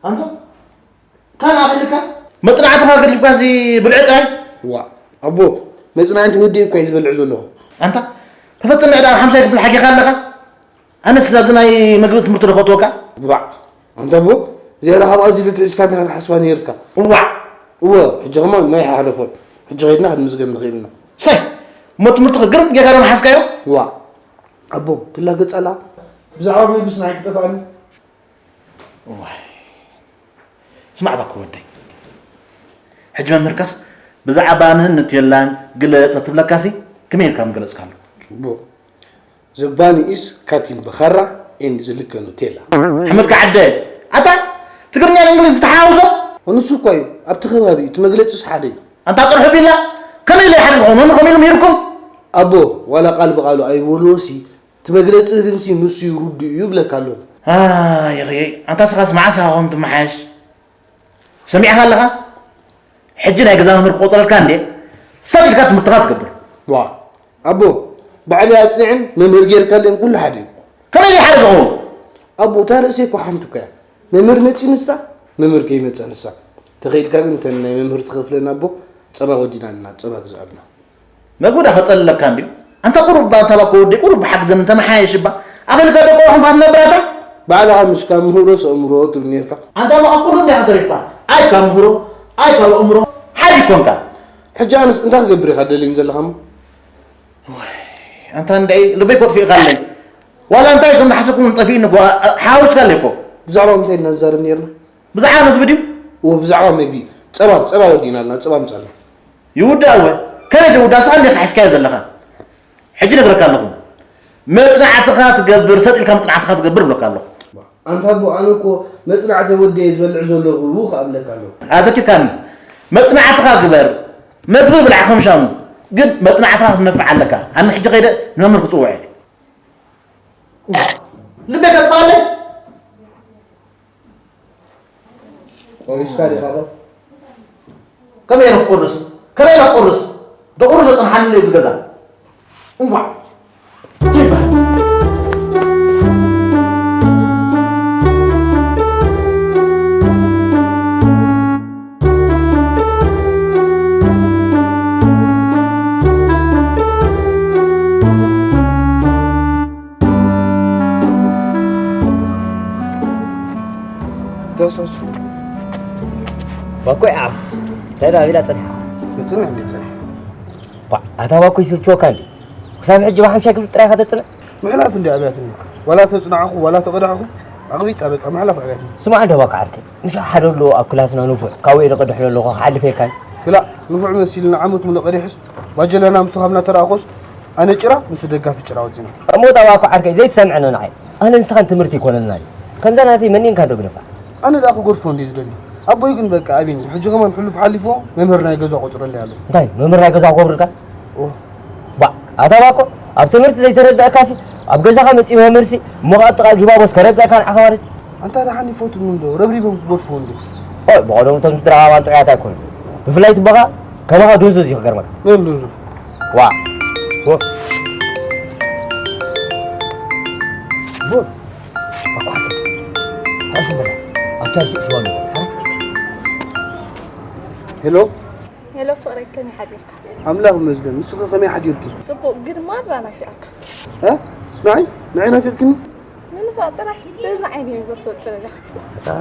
ኣንታ፣ እንታይ ንኣኽልካ? መጽናዕትኻ ገዲፍካሲ ብልዒ ጥራይ? ዋ፣ ኣቦ፣ መጽናዕቲ ወዲእ እኮ እየ ዝበልዕ ዘለኹ። ኣንታ፣ ተፈጽም ዕዳ ኣብ ሓምሻይ ክፍሊ ሓጊኻ ኣለኻ? ኣነስ ኣብዚ ናይ መግቢ ትምህርቲ ዶ ከእትወካ? ዋዕ፣ ኣንታ ኣቦ፣ ዝያዳ ካብ ኣዚ ኢሉ ትሒዝካ እንዲኻ ትሓስባ ነይርካ። እዋዕ! እወ፣ ሕጂ ከማን ማይ ሓለፎን። ሕጂ ኸይድና ክንምዝገብ ንኽእል ኢና። ሰይ! እሞ ትምህርትኻ ግርም ጌጋ ዶ ምሓዝካዮ? ዋዕ! ኣቦ፣ ትላገጽ ኣላ። ብዛዕባ መግብስ ንዓይ ክጠፍኣኒ? እዋይ። ስማዕ እባክህ ወደይ። ሕጂ መምህርካስ ብዛዕባ ንህን ንቴላን ግለጽ ትብለካሲ ከመይ ኢልካ ምገለጽካሉ? ጽቡቕ። The bunny is cutting በኻራ and ዝልከ ኑቴላ። ሓመድካ ዓደ። ኣታ ትግርኛ ንእንግሊዝ ብትሓውሶ? ንሱ እኳ እዩ። ኣብቲ ከባቢ እቲ መግለጺስ ሓደ እዩ። ኣንታ ጥርሑ ቢላ ከመይ ኢለ ይሓድግኹም? መምህር ከመይ ኢሉ ምሂርኩም? ኣቦ፣ ዋላ ቃል ብቓሉ ኣይበልዎሲ፣ እቲ መግለጺ ግንሲ ንሱ ይርድኡ እዩ ይብለካ ኣለኹ። ኣየኸየይ፣ ኣንታ ስኻስ መዓስ ኢኻ ኾን ትመሓየሽ? ሰሚዕኻ ኣለኻ? ሕጂ ናይ ገዛ መምህር ክቆጽረልካ እንዴ? ሰብ ኢልካ ትምህርትኻ ትገብር። ዋ፣ ኣቦ፣ ባዕለይ ኣጽኒዐን መምህር ጌርካለን ኩሉ ሓደ እዩ። ከመይ ኢሉ ሓደ ዝኸውን? ኣቦ፣ እታ ርእሰይ እኮ ሓንቲ እኮ እያ። መምህር መጺኡ ንሳ፣ መምህር ከይመጸ ንሳ። ተኸኢልካ ግን እተን ናይ መምህር ትኸፍለን ኣቦ፣ ጸባ ወዲናልና፣ ጸባ ግዝኣልና። መግቢ ዳ ከጸልለካ እንድዩ? ኣንታ ቁሩብ እባ፣ ኣንታ እባ ከወዲ፣ ቁሩብ ብሓግዘን እንተመሓየሽ እባ። ኣኺልካ ደቆ ኾንካ ትነብር ኣታ? ባዕልኻ ምሽ ካብ ምህሮስ ኣእምሮ ትብል ኔርካ። ኣንታ እሞ ካብ ኩሉ እንዲኻ ተሪፍካ። ኣይ ካብ ምህሮ፣ ኣይ ካብ ኣእምሮ፣ ሓዲ ኮንካ። ሕጂ ኣነስ እንታይ ክገብር ኢኻ ደልየኒ ዘለኻ እሞ? ወይ፣ ኣንታ እንድዒ ልበይ ኮጥፊእካለይ። ዋላ እንታይ ከም ዝሓሰብኩም ጠፊእኒ እኮ፣ ኣ-፣ ኣ-፣ ሓዋዊስካለይ እኮ። ብዛዕባ ምንታይ ኢና ንዛረብ ኔርና? ብዛዕባ መግቢ ድዩ? እወ፣ ብዛዕባ መግቢ። ጸባ፣ ጸባ ወዲእናልና፣ ጸባ ምጻልና። ይውዳእ እወ። ከመይ ዘይውዳእ? ንስኻ እንዲኻ ሒዝካዮ ዘለኻ። ሕጂ እነግረካ ኣለኹ። መጽናዕትኻ ትገብር፣ ሰጥ ኢልካ መጽናዕትኻ ትገብር እብለካ ኣለኹ። ኣንታ ኣቦ፣ ኣነ እኮ መጽናዕተይ ወዲኤ ዝበልዕ ዘለኹ ከኣ እብለካ ኣለኹ። ኣዘኪርካኒ። መጽናዕትኻ ግበር። መግቢ ብላዕ ከም ሻሙ። ግን መጽናዕትኻ ክትነፍዕ ኣለካ። ኣነ ሕጂ ከይደ ንመምህር ክጽውዖ እየ። ልበይ ከጥፍኣለይ? ቆሪስካ ዲኻ ኸ? ከመይ ኢለ ክቆርስ? ከመይ ኢለ ክቆርስ? ደቑርስ ዘጽንሓኒ እዩ እዚ ገዛ። እንኳዕ። እንታይ ይበሃል? ተሰሱ። ባኮ ይኣኽ። እንታይ ደኣ ቢላ ጸኒሓ? ትጽንሕ እንዴ ጸኒሕ? ባ፣ ኣታ ባኮ ይስልችወካ እንዴ? ክሳብ ሕጂ ብሓምሻይ ክፍሊ ጥራይ ኢኻ ተጽንዕ? ምሕላፍ እንዴ ኣብያትኒ? ዋላ ተጽናዕኹ፣ ዋላ ተቐዳሕኹ፣ ኣቕቢጻ በቃ ምሕላፍ ኣብያትኒ። ስማዕ እንዶ ባኮ ዓርከይ፣ ምሽ ሓደ ኣሎ ኣብ ክላስና ንፉዕ፣ ካብኡ እየ ዝቐድሕ ዘለኹ፣ ክሓልፍ የካን። ክላእ፣ ንፉዕ መሲልና ዓመት ሙሉእ ቀዲሕስ፣ ማጀለና ምስ ተኻብና ተራእኾስ፣ ኣነ ጭራ፣ ንሱ ደጋፊ ጭራ ወጺና። እሞ እታ ባኮ ዓርከይ፣ ዘይትሰምዐኒ ንዓይ። ኣነ ንስኻን ትምህርቲ ይኮነልና ድዩ? ከምዛ ናተይ መኒንካ ዶ ግደፋ? ኣነ ደኣ ክገድፎ እንድየ ዝደሊ። ኣቦይ ግን በቃ ኣቢኒ። ሕጂ ከማን ሕሉፍ ሓሊፍዎ መምህር ናይ ገዛ ቆጽረለይ ኣሎ። እንታይ መምህር ናይ ገዛ ክገብርልካ? ኦ። ባ፣ ኣታ ባኮ፣ ኣብ ትምህርቲ ዘይተረዳእካሲ፣ ኣብ ገዛኻ መጺኡ መምህርሲ፣ እሞ ኣብ ጥቓ ጊባቦስ ከረዳእካ ንዓኻ ማለት። ኣንታ ደሓን ይፈትኑ እንዶ፣ ረብሪቦም ክገድፍዎ እንዶ። ኦይ፣ ብቐደሙ እቶም ዝድረቓ እዋን ጥዑያት ኣይኮኑን። ብፍላይ እቲ ቦኻ፣ ከማኻ ዱንዙዝ እዩ ክገርመካ። መን ዱንዙዝ? ዋ። ዋ። ዋ። ኣኳ። ታሹ በላ። ኣብ ቻርጅ እትዋሉ። ሄሎ። ሄሎ ፍቕረይ፣ ከመይ ሓዲርካ? ኣምላኽ ይመስገን። ንስኺ ከመይ ሓዲርኪ? ጽቡቕ፣ ግን ማራ ናፊቐካ። እ? ንዓይ? ንዓይ ናፊቕክኒ? ምንፋቕ ጥራይ በዛ ዓይኒ እምበር ትወጽእ ኣለኻ። ኣ፣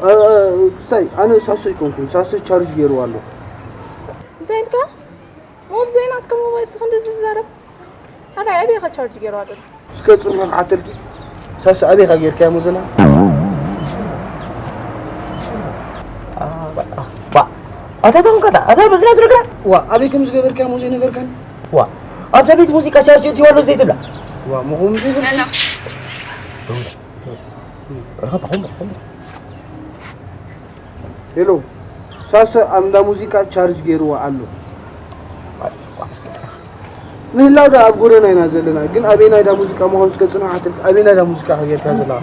ኣ፣ ክስታይ፣ ኣነ ሳሶ ኣይኮንኩን፣ ሳሶ ቻርጅ ገይርዋ ኣሎ። እንታይ ኢልካ? እሞ ብዘይ ናትካ ሞባይል ስኽ እንደዚ ዝዛረብ? ሓራይ ኣበይ ኢኻ ቻርጅ ገይርዋ ዘሎ? እስከ ጽንሑ ክሓተልኪ። ሳሶ ኣበይ ኢኻ ገይርካዮ እሞ ዘላ? ባ፣ ኣታ ተኹንካ፣ ኣታ በዚ ናትረግራ? ዋ፣ ኣበይ ከም ዝገበርካዮ እሞ ዘይነገርካኒ? ዋ፣ ኣብታ ቤት ሙዚቃ ቻርጅ እትይዋ ኣሎ ዘይትብላ? ዋ፣ ምኹም ዘይብል? ሄሎ። ርኸብ፣ ኹም፣ ኹም። ሄሎ፣ ሳሰ ኣብ እንዳ ሙዚቃ ቻርጅ ገይርዋ ኣሎ። ምህላው ደኣ ኣብ ጎደና ኢና ዘለና፣ ግን ኣበየናይ እንዳ ሙዚቃ ምዃኑ እስከ ጽንሕ ኣትልክ፣ ኣበየናይ እንዳ ሙዚቃ ኢኻ ጌርካ ዘለኻ?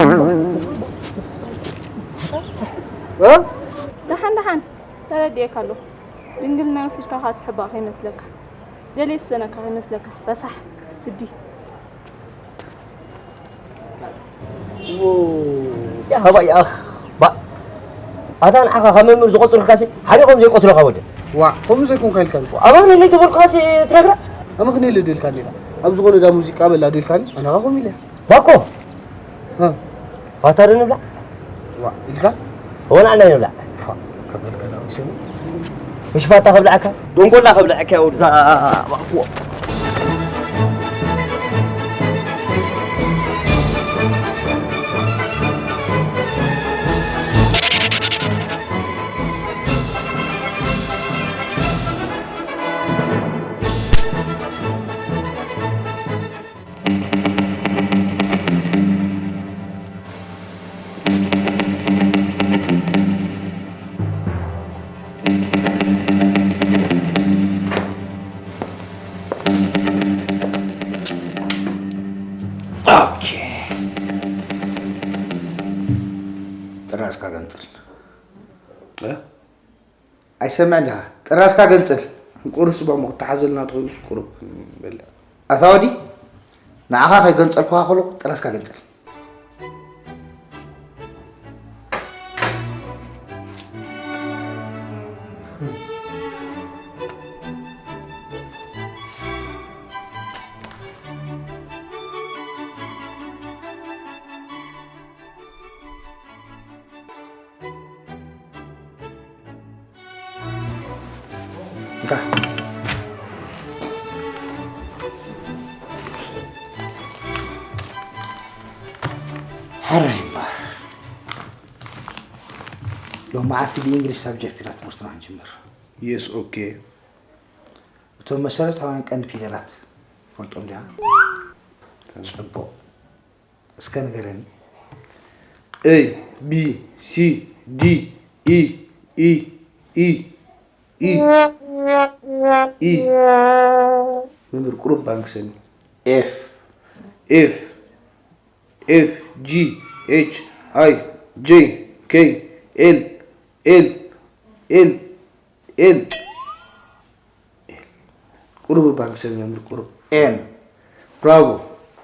እ? ደሓን፣ ደሓን፣ ተረዲኤካ ኣለኹ። ድንግልና ወሲድካ ከኣ ትሕባእ ከይመስለካ። ደልየ ዝሰእነካ ከይመስለካ። ረሳሕ፣ ስዲ። ዎ። ያኸባ ያኽ። ኣታ ንዓኻ ካብ መምህር ዝቆጽሩልካሲ ሓሪቖም ዘይቆትሉኻ ወደ። ዋ፣ ከምኡ ዘይኮንካ ኢልካኒ። ኣባኽነለይ ተበልኩኻሲ ትነግራ? ኣመኽንየለይ ዶ ኢልካኒ ኢኻ? ኣብ ዝኾነ ዳ ሙዚቃ በላ ዶ ኢልካኒ? ኣነ ኸኣ ከምኡ ኢለ። ባኮ! እ። ፋታ ዶ ንብላዕ? ዋ፣ ኢልካ? ወላ ንብላዕ። ፋ፣ ከበልካ ዳ ወሰኑ። ምሽ ፋታ ከብልዓካ? ደንጎላ ከብልዓካ ወድዛ ባኮ። ኦኬ። ጥራስካ ገንጽል። እ? ኣይሰምዕን ዲኻ? ጥራስካ ገንጽል። ቁርስ ባሞ ክትሓዘልና ትኾይኑስ ቁሩብ ክንበልዕ። ኣታ ወዲ፣ ንዓኻ ከይገንጸልኩኻ ከለኹ ጥራስካ ገንጽል። እንካ። ሕራይ እምበር። ሎማዓንቲ ብእንግሊሽ ሳብጀክት ኢና ትምህርትና ክንጅምር። የስ፣ ኦኬ። እቶም መሰረታውያን ቀንዲ ፊደላት ትፈልጦም ዲኻ? ጽቡቕ። እስከ ንገረኒ። A B C D E E E E E። መምህር ቁሩብ ባንክሰኒ። ኤፍ። ኤፍ። ኤፍ ጂ ኤች ኣይ ጄ ኬ ኤል ኤል ኤል ኤል። ቁሩብ ባንክ ሰብ መምህር ቁሩብ። ኤም። ብራቮ።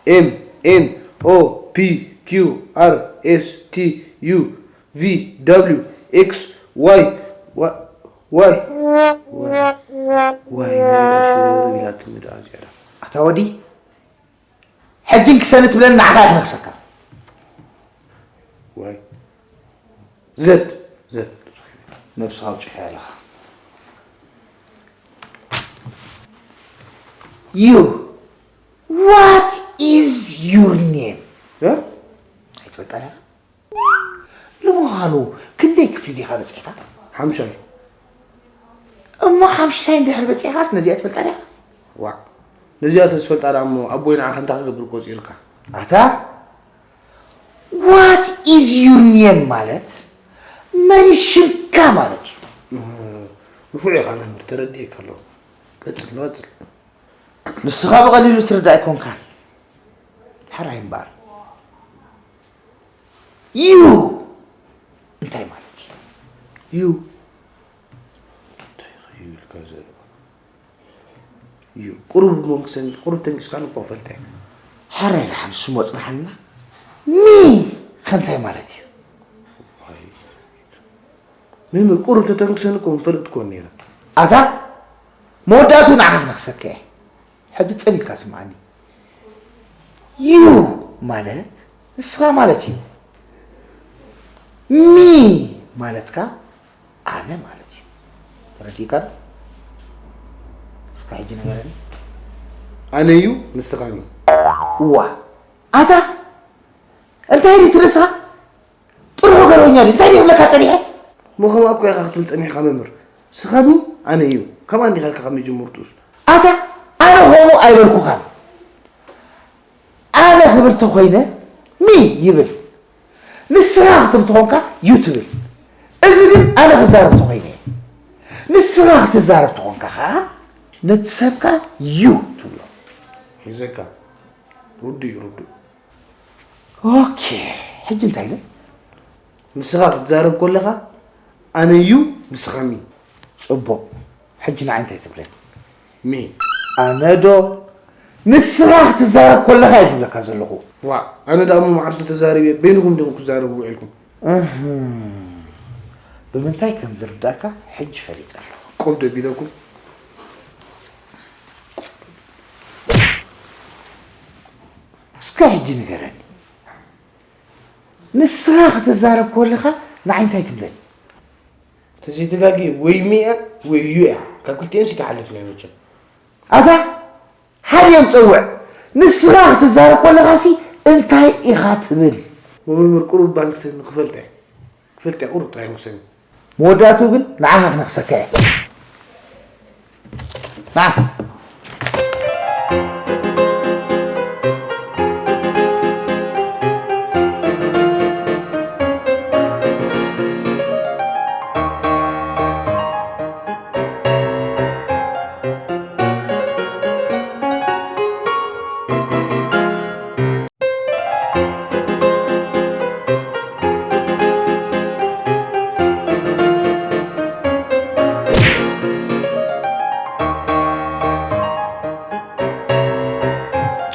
ኤም ኤን ኦ ፒ ኪው ኣር ኤስ ቲ ዩ ቪ ደብሊው ኤክስ ዋይ ዋይ ዋይ። ዋይ፣ ናይ ሽርብ ኢላትኒ ደኣ ዝያዳ። ኣታ ወዲ፣ ሕጂ እንክሰኒ ትብለኒ ንዓኻ እየ ክነኽሰካ። ዋይ። ዘድ፣ ዘድ። ነብስኻ ኣውጺኻ ኣለኻ። You, what is your name? እ? ኣይትፈልጣን ኢኻ? ንምዃኑ ክንደይ ክፍሊ ዲኻ በጺሕካ? ሓምሻይ። እሞ ሓምሻይ እንድሕር በጺሕካስ ነዚኣ ትፈልጣ ዲኻ? ዋእ፣ ነዚኣ ተዝፈልጣ ደኣ እሞ ኣቦይ ንዓኻ እንታይ ክገብር ቆጺሩካ? ኣታ፣ what is your name ማለት መን ሽምካ ማለት እዩ። እህ፣ ንፉዕ ኢኻ መምህር፣ ተረዲኤካ ኣለኹ። ቀጽል፣ ቀጽል። ንስኻ ብቐሊሉ ትርዳእ ኣይኮንካን። ሕራይ እምበኣር። ዩ እንታይ ማለት እዩ? ዩ እንታይ እዩ ኢልካ ዘረባ? ዩ ቁሩብ መንክሰን ቁሩብ ተንኪስካን እኮ ፈልጠ። ሕራይ ደሓን ስሙ ኣጽንሓልና። ሚ ከ እንታይ ማለት እዩ? መምህር ቁሩብ ተተንክሰን እኮ ምፈልጥ እኮ ነይረ። ኣታ መወዳእቱ ንዓኻ ክነኽሰካ እየ። ሕጂ ጽን ኢልካ ስምዓኒ። ዩ ማለት ንስኻ ማለት እዩ። ሚ ማለትካ ኣነ ማለት እዩ። ተረዲእካ ዶ? እስካ ሕጂ ንገረኒ። ኣነ እዩ ንስኻ ሚ። እዋ ኣታ እንታይ ድዩ ትርእስኻ? ጥርሑ ገለውኛ ድዩ? እንታይ ድዩ ክብለካ ጸኒሐ? እሞ ከምኣ እኮ ኢኻ ክትብል ጸኒሕካ መምህር። ስኻ ሚ ኣነ እዩ። ከምኣ እንዲኻ ኢልካ ካብ መጀመርትኡስ። ኣታ ኣነ ከምኡ ኣይበልኩኻን። ኣነ ክብል ተኾይነ ሚ ይብል። ንስኻ ክትብል ተኾንካ ዩ ትብል። እዚ ግን ኣነ ክዛረብ ተኾይነ እየ። ንስኻ ክትዛረብ ተኾንካ ኸዓ ነቲ ሰብካ ዩ ትብሎ። ሒዘካ። ርዱእ እዩ፣ ርዱእ። ኦኬ፣ ሕጂ እንታይ ኢለ? ንስኻ ክትዛረብ ከለኻ ኣነ ዩ፣ ንስኻ ሚ። ጽቡቕ። ሕጂ ንዓይ እንታይ ትብለኒ? ሚ። ኣነ ዶ? ንስኻ ክትዛረብ ከለኻ እየ ዝብለካ ዘለኹ። ዋእ፣ ኣነ ደኣ እሞ መዓስ ዶ ተዛሪበ? በይንኹም ዲኹም ክትዛረቡ ውዒልኩም? እህ። ብምንታይ ከም ዝርዳእካ ሕጂ ፈሊጠ ኣለኹ። ቆብ ደቢለኩም። እስከ ሕጂ ንገረኒ፣ ንስኻ ክትዛረብ ከለኻ ንዓይ እንታይ ትብለኒ? ተዘይተጋጊ ወይ ሚያ ወይ ዩ እያ። ካብ ክልቲኤን ሲተሓልፍ ናይ መቸም። ኣታ ሓልዮም ጸውዕ። ንስኻ ክትዛረብ ከለኻሲ እንታይ ኢኻ ትብል? መምህር ቁሩብ ባንክ ሰብ ክፈልጥ እየ። ክፈልጥ እየ ቁሩብ ጥራይ ንክሰኒ። መወዳእትኡ ግን ንዓኻ ክነኽሰካ እየ። ንዓ።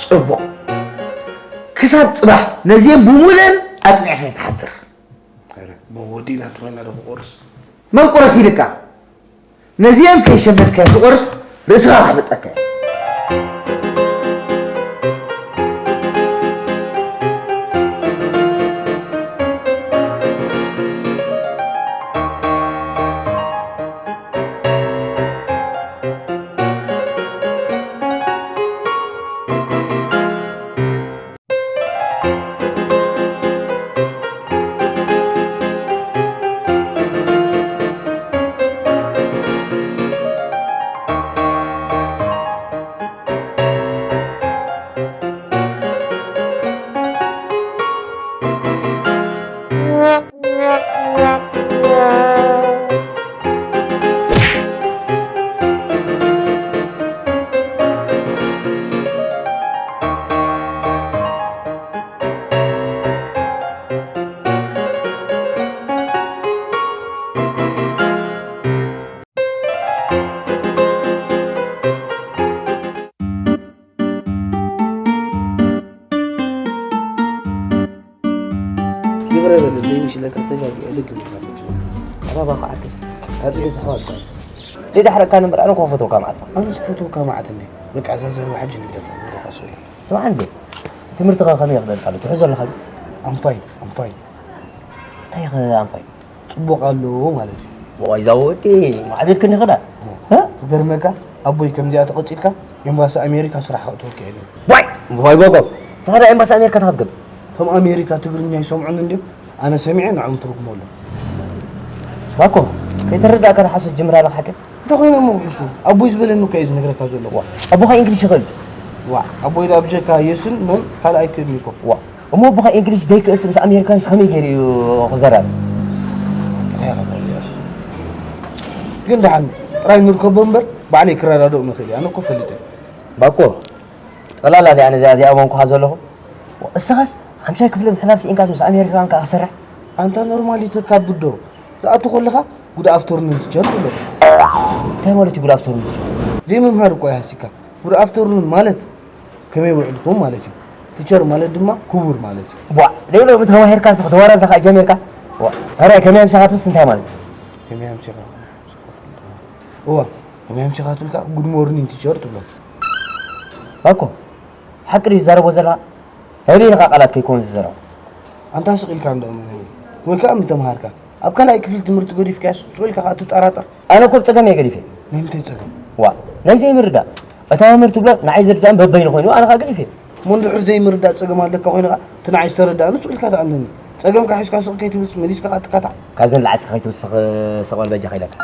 ጽቡቕ። ክሳብ ጽባሕ ነዚኤን ብሙሉእን ኣጽኒዕካ ኣይትሓድር። መወዲእና እንተኾይና ዶ ክቆርስ? መን ቁረስ ኢልካ? ነዚኤን ከይሸመትካ ትቆርስ ርእስኻ ክሕብጠካ እየ። ይቕረ በል ዘይምስለካ ተጋጊ እልግም ኣባባ ኳዓቲ ኣብ ኢደ ዝሕዋት ኳ ደዳሕረካ ነበር ኣነ ኮፈቶ ካማዓት ኣነስ ኮቶ ካማዓት እንዴ በቃ እዛ ዘርባ ሕጂ ንግደፋ ንግደፋ ሰው ስማዕ እንዴ ትምህርቲ ከ ከመይ ይኽደልካ ኣሎ ትሕዞ ኣለኻ I'm fine I'm fine እንታይ ኸ I'm fine ጽቡቕ ኣሎ ማለት እዩ። ዋይ እዛ ወዲ ማዕቢልክኒ ኽዳ። እ? ክገርመካ ኣቦይ ከምዚኣ ተቐጺልካ ኤምባሲ ኣሜሪካ ስራሕ ከእትወካ ኢሉ። ዋይ ዋይ ጎጎ። ንስኻ ዳ ኤምባሲ ኣሜሪካ እንታይ ክትገብር? እቶም ኣሜሪካ ትግርኛ ይሰምዑን እንድዮም ኣነ ሰሚዐ ንዕኦም ትርጉመሎም። ባኮ ከይተረዳእካ ዳ ሓሶት ጀምራ ኣለኻ ሓቂ? እንታይ ኮይኖም ክሕሱ? ኣቦይ ዝበለኒ እኮ እየ ዝነግረካ ዘለኹ። ኣቦኻ እንግሊሽ ይኽእል? ዋዕ ኣቦይ ዳ ብጀካ የስን መን ካልኣይ ክእልኒ እኮ። ዋዕ እሞ ኣቦኻ እንግሊሽ ዘይክእልስ ምስ ኣሜሪካንስ ከመይ ገይሩ እዩ ክዘራረብ? እንታይ ኢኻ እዚኣስ? ግን ደሓን ጥራይ ንርከቦ እምበር ባዕለይ ክረዳድኦም እኽእል እየ። ኣነ እኮ ፈሊጠ። ባኮ ጠቕላላ እዚኣ ነዚኣ እዚኣ እወንኩኻ ዘለኹ። እስኻስ ሓምሻይ ክፍሊ ምሕላፍ ስኢንካስ ምስ ኣሜሪካውያን ከኣ ክሰርሕ? ኣንታ ኖርማል እዩ ተካብድ ዶ? ዝኣቱ ከለኻ ጉድ ኣፍተርኑን ቲቸር ትብሎ። እንታይ ማለት እዩ ጉድ ኣፍተርኑን ቲቸር? ዘይምምሃር እኮ እዩ ሃሲካ። ጉድ ኣፍተርኑን ማለት ከመይ ውዕልኩም ማለት እዩ። ቲቸር ማለት ድማ ክቡር ማለት እዩ። ቧዕ ደይ ሎሚ ተማሂርካ ንስኻ ተዋራዛ ከኣ ጀሚርካ። ዋ፣ ሕራይ ከመይ ኣምሲኻ ትብልስ እንታይ ማለት እዩ? ከመይ ኣምሲኻ? እዋ፣ ከመይ ኣምሲኻ ትብል ከኣ ጉድ ሞርኒንግ ቲቸር ትብሎ። ኣኮ፣ ሓቂ ድዩ ዝዛረቦ ዘለኻ? ናይ በይንኻ ቃላት ከይኮኑ ዝዘረቡ። ኣንታ ስቕ ኢልካ እንዶ እመነኒ። ወይ ከኣ ምተምሃርካ። ኣብ ካልኣይ ክፍሊ ትምህርቲ ገዲፍካዮስ ስቕ ኢልካ ከኣ ትጠራጠር። ኣነ እኮ ብጸገም እየ ገዲፈ። ናይ ምንታይ ጸገም? ዋእ፣ ናይ ዘይምርዳእ። እታ መምህር ትብሎ ንዓይ ዝርዳእን በበይኑ ኮይኑ ኣነ ከኣ ገዲፈ። እሞ እንድሕር ዘይምርዳእ ጸገም ኣለካ ኮይኑ ከኣ እቲ ንዓይ ዝተረዳእኒ ስቕ ኢልካ ትኣምነኒ። ጸገምካ ሒዝካ ስቕ ከይትብልስ መሊስካ ከኣ ትካታዕ። ካብዘን ላዕስኻ ከይትውስኽ ስቕ በል በጃኻ ኢለካ።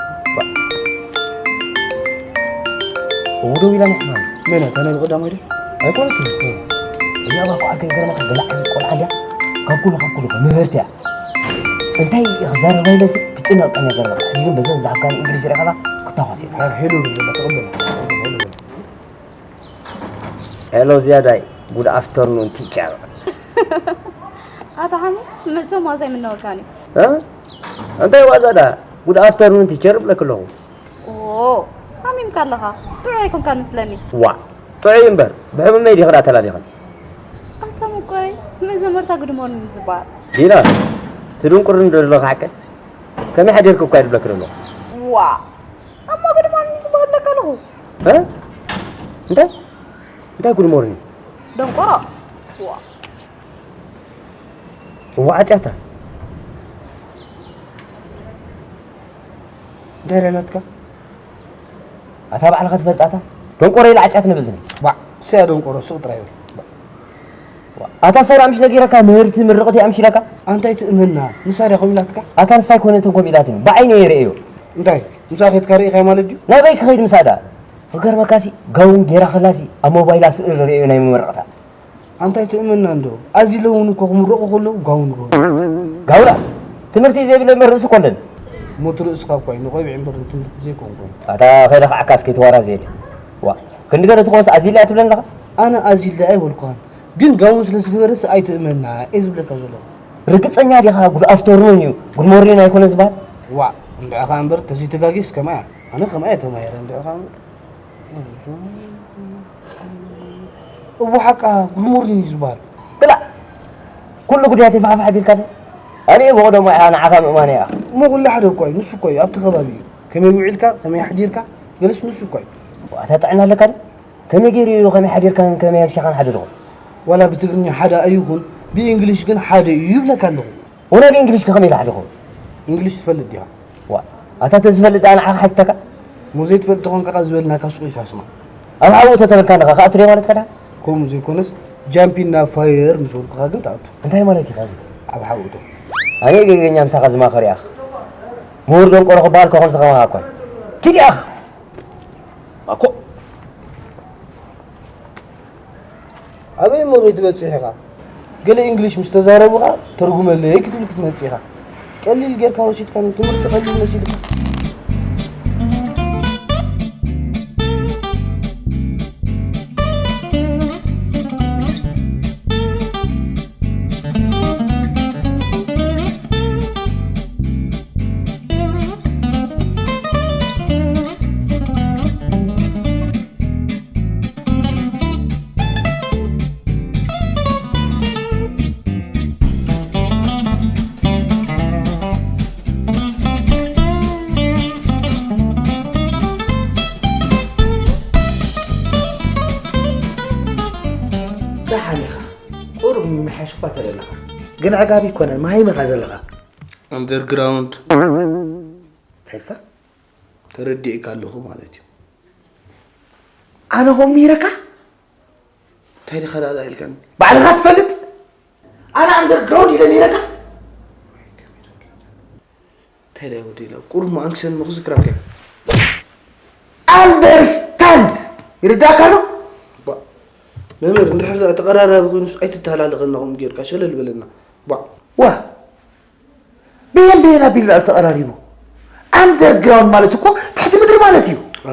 እው ደው ኢላ ናይ ሕማም። መን እያ? እታ ናይ ብቐዳማይ ዶ? ኣይኮነትን። እዚኣ እባ እኮ ዓርከይ ገርመካ ገለ ዓይነት ቆልዓ እንድያ። ካብ ኩሉ ካብ ኩሉ እኮ ምህርቲ እያ። እንታይ ክዛረባ ኢለሲ ክጭነቕ ቀንየ ገርመካ። ሕጂ ግን በዘን ዝሃብካኒ እንግሊሽ ሪኢኻ ክትታኾስ ኢኻ። ሄሎ በል በላ ተቐበላ። ተቐበላ ሄሎ በል። ሄሎ ዝያዳይ፣ ጉድ ኣፍተርኑን ቲቸር። ኣታ ሓሚ መቸም ዋዛ ኣይምነወልካን እዩ። እ? እንታይ ዋዛ ደኣ? ጉድ ኣፍተርኑን ቲቸር እብለኪ ኣለኹ። ኦ፣ ሓሚምካ ኣለኻ። ጥዑይ ኣይኮንካን መስለኒ። ዋእ፣ ጥዑይ እምበር፣ ብሕሙመይ ዲኺ ደኣ ተላሊኽን? ኣታ ምቁረይ፣ መጀመርታ ጉድ ሞርኒንግ ዝበሃል። ዲና፣ ትድንቁርኒ ዶ ኣለኺ ሓቀይ? ከመይ ሓዲርኪ እኳ ይብለኪ ዘሎ። ዋ፣ እሞ ግድማን ምስ በሃለካ ኣለኹ። እ? እንታይ? እንታይ ጉድ ሞርኒንግ? ደንቆሮ። ዋ። እዋ ዓጽያታ። እንታይ ደለትካ? ኣታ ባዕልኻ ትፈልጣታ? ደንቆሮ ኢላ ዓጽያት ንብእዝኒ። ባዕ፣ ሰያ ደንቆሮ ሱቕ ጥራይ በል። ኣታ ሰራ ምሽ ነጊረካ ምህርቲ ምርቕቲ ኣምሽለካ? ኣንታይ ትእመና? ንሳ ድያ ከምኡ ኢላትካ? ኣታ ንሳይ ኮነትን ከምኡ ኢላትኒ። ብዓይነ እየ ርእዮ። እንታይ? ምሳ ኬድካ ርኢኻያ ማለት ድዩ? ናበይ ክኸይድ ምሳዳ? ክገርመካሲ ጋውን ጌራ ከላሲ ኣብ ሞባይላ ስእሊ ርእዮ ናይ መመረቕታ። ኣንታይ ትእመና እንዶ? ኣዚ ለውን እኮ ክምረቑ ከለዉ ጋውን ገበሩ። ጋውና? ትምህርቲ ዘይብለ እምበር ርእሲ እኮ ኣለኒ። ሞት ርእስኻ እኳ እዩ ንቆቢዕ እምበር ንትምህርቲ ዘይኮን ኮይኑ። ኣታ ከይደ ከዓ ካስከይ ተዋራ ዘየለ። ዋ፣ ክንዲ ገለ ትኾንስ ኣዚላ እያ ትብለኒ ኣለኻ? ኣነ ኣዚላ ኣይበልኩኻን። ግን ጋውን ስለ ዝገበረስ ኣይትእመና እየ ዝብለካ ዘለኹ። ርግጸኛ ዲኻ? ጉድ ኣፍተርኑን እዩ፣ ጉድ ሞርኒንግ ኣይኮነ ዝበሃል። ዋእ፣ እንድዒኻ እምበር ተዘይተጋግየስ ከምኣ እያ። ኣነ ከምኣ እየ ተማሂረ፣ እንድዒኻ እምበር። እዎ ሓቃ፣ ጉድ ሞርኒንግ እዩ ዝበሃል። ክላእ! ኩሉ ጉዳያተይ ፋሕፋሕ ኣቢልካለይ። ኣነ እየ ብቐደሙ ኢኻ ንዓኻ ምእማነይ ኢኻ። እሞ ኩሉ ሓደ እኳ እዩ፣ ንሱ እኳ እዩ ኣብቲ ከባቢ እዩ። ከመይ ውዒልካ፣ ከመይ ሓዲርካ፣ ገለስ ንሱ እኳ እዩ። ዋታ ጥዕና ኣለካ ድዩ? ከመይ ገይሩ እዩ ከመይ ሓዲርካን ከመይ ኣምሲኻን ሓደ ድኹም? ዋላ ብትግርኛ ሓደ ኣይኹን፣ ብእንግሊሽ ግን ሓደ እዩ ይብለካ ኣለኹ። ወላ ብእንግሊሽ ከ ከመይ ኢለ ሓደኹም? እንግሊሽ ትፈልጥ ዲኻ? ዋ፣ ኣታ ተዝፈልጥ ኣነ ዓኻ ሓትተካ? እሞ ዘይትፈልጥ ተኾንካ ኸኣ ዝበልናካ ሱቕ ኢልካ ስማዕ። ኣብ ሓውኡ ተተበልካ ኣለኻ፣ ክኣቱ ድየ ማለትካ ድኣ? ከምኡ ዘይኮነስ፣ ጃምፕ ኢን ናብ ፋየር ምስ በልኩኻ ግን ትኣቱ። እንታይ ማለት ኢኻ እዚ? ኣብ ሓውኡ እቶ። ኣነ ጌገኛ ምሳኻ ዝማኸር ኢኻ። ምሁር ደንቆሮ ክበሃል ከ ከምዚ ከማኻ እኳ። ችድ ኢኻ። ኣኮ። ኣበይ እሞ ከይትበጽሕ ኢኻ? ገለ እንግሊሽ ምስ ተዛረቡኻ፣ ተርጉመለይ ክትብል ክትመጽእ ኢኻ። ቀሊል ጌርካ ወሲድካ፣ ንትምህርቲ ቀሊል መሲልካ። ደሓን ኢኻ። ቁሩብ ምምሕያሽ እኳ ተደለኻ። ግን ዕጋቢ ኣይኮነን፣ መሃይም ኢኻ ዘለኻ። ኣንደርግራውንድ። እንታይ ኢልካ? ተረዲኤካ ኣለኹ ማለት እዩ። ኣነ ከምኡ ኢለካ? እንታይ ዲኻ ዳኣ ኢልካኒ? ባዕልኻ ትፈልጥ? ኣነ ኣንደርግራውንድ ኢለ ነይረካ? እንታይ ዳኣ ወዲ ኢለ? ቁሩብ መኣንክሰን እሞ ክዝክረካ እየ። ኣንደርስታንድ! ይርዳእካ ኣሎ? ባ-፣ መምህር፣ እንድሕር ዳኣ ተቐራራቢ ኮይኑስ ኣይትተሃላለኸና ከምኡ ጌርካ፣ ሸለል በለና። ባ-፣ ዋ! በየን በየን ኣቢሉ ዳኣ ተቐራሪቡ? ኣንደርግራውንድ ማለት እኮ ትሕቲ ምድሪ ማለት እዩ። አ፣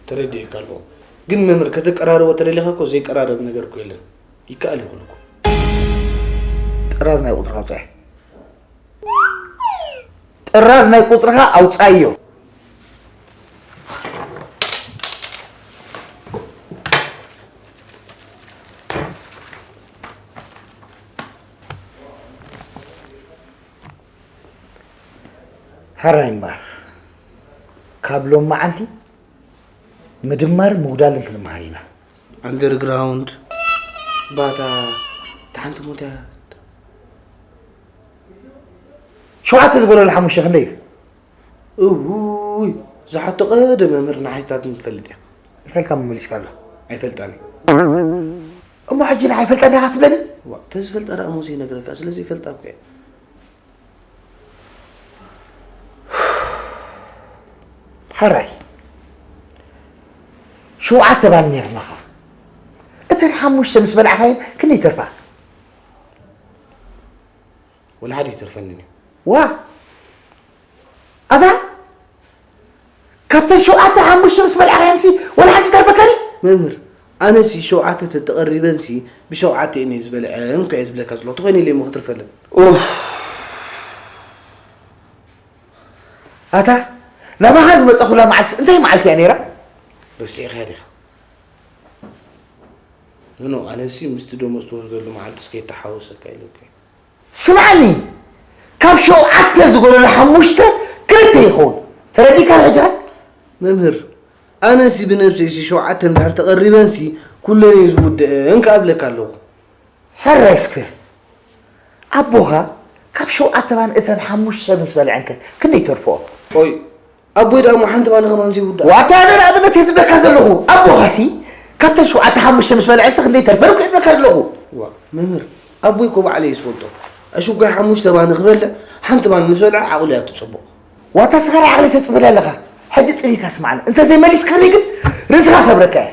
ተረዲኤካ ኣለኹ። ግን መምህር፣ ከተቀራርቦ ተደሊኻ እኮ ዘይቀራረብ ነገር እኮ የለን። ይከኣል ይኹን እኮ። ጥራዝ ናይ ቁጽርኻ ኣውጽኤ። ጥራዝ ናይ ቁጽርኻ ኣውጻእዮ። ሕራይ እምበር፣ ካብ ሎማዓንቲ ምድማርን ምጉዳልን ክንመሃር ኢና። ኣንደርግራውንድ፣ ባታ፣ እታ ሓንቲ ሞት እያ። ሸውዓተ ዝጎደሎ ሓሙሽተ ክንደይ እዩ? እውይ፣ እዛ ሕቶ ቀደም መምህር ንዓይታትን ትፈልጥ እያ። እንታይ ኢልካ መመሊስካላ? ኣይፈልጣን እየ። እሞ ሕጂ ንዓይ ኣይፈልጣን ኢኻ ትብለኒ? ዋ፣ ተዝፈልጣ ደኣ እሞ ዘይነግረካ፣ ስለ ዘይፈልጣ እኮ እየ። ሕራይ፣ ሸውዓተ ባኒ ነይርናኻ። እተን ሓሙሽተ ምስ በላዕኻየን ክንደይ ይተርፋ? ወላ ሓደ ኣይተርፈንን እዩ። ዋ! ኣዛ! ካብተን ሸውዓተ ሓሙሽተ ምስ በላዕኻየንሲ ወላ ሓንቲ ተርፈካ ድዩ? መምህር፣ ኣነሲ ሸውዓተ ተተቐሪበንሲ ብሸውዓተ እየ ዝበልዐን እኮ እየ ዝብለካ ዘለኹ። ተኾይነ ኢለ እሞ ክትርፈለን። ኡፍ! ኣታ ናባኻ ዝመጻኹላ መዓልትስ እንታይ መዓልቲ እያ ነይራ? ረሲዕኻያ ዲኻ? ኖ፣ ኖ፣ ኣነሲ ምስቲ ደሞዝ ትወስደሉ መዓልትስ ከይተሓወሰካ ኢለካ እየ። ስምዓኒ፣ ካብ ሸውዓተ ዝጎደሎ ሓሙሽተ ክልተ ይኸውን። ተረዲእካ ሕጂ? መምህር፣ ኣነሲ ብነብሰይሲ ሸውዓተ እንድሕር ተቐሪበንሲ ኩለን እየ ዝውድአን ክኣብለካ ኣለኹ። ሕራይ እስከ፣ ኣቦኻ ካብ ሸውዓተ ባን እተን ሓሙሽተ ምስ በልዐንከ ክንደይ ተርፍኦ? ኦይ፣ ኣቦይ ደኣ እሞ ሓንቲ ባኒ ከማን ዘይውዳእ። ዋታ ኣነ ንኣብነት እየ ዝብለካ ዘለኹ። ኣቦኻሲ ካብተን ሸውዓተ ሓሙሽተ ምስ በልዐንሲ ክንደይ ተርፈን እኮ ይብለካ ዘለኹ። ዋ፣ መምህር፣ ኣቦይ እኮ ባዕለይ እየ ዝፈልጦ። ኣሽጓይ ሓሙሽተ ባኒ ክበልዕ፣ ሓንቲ ባኒ ምስ በልዐ ዓቕሉ እያ ትጽቦ። ዋታ ስኻ ዓቕሊ ተጽበለ ኣለኻ። ሕጂ ጽን ኢልካ ስማዕኒ። እንተ ዘይመሊስካለይ ግን ርእስኻ ሰብረካ እየ።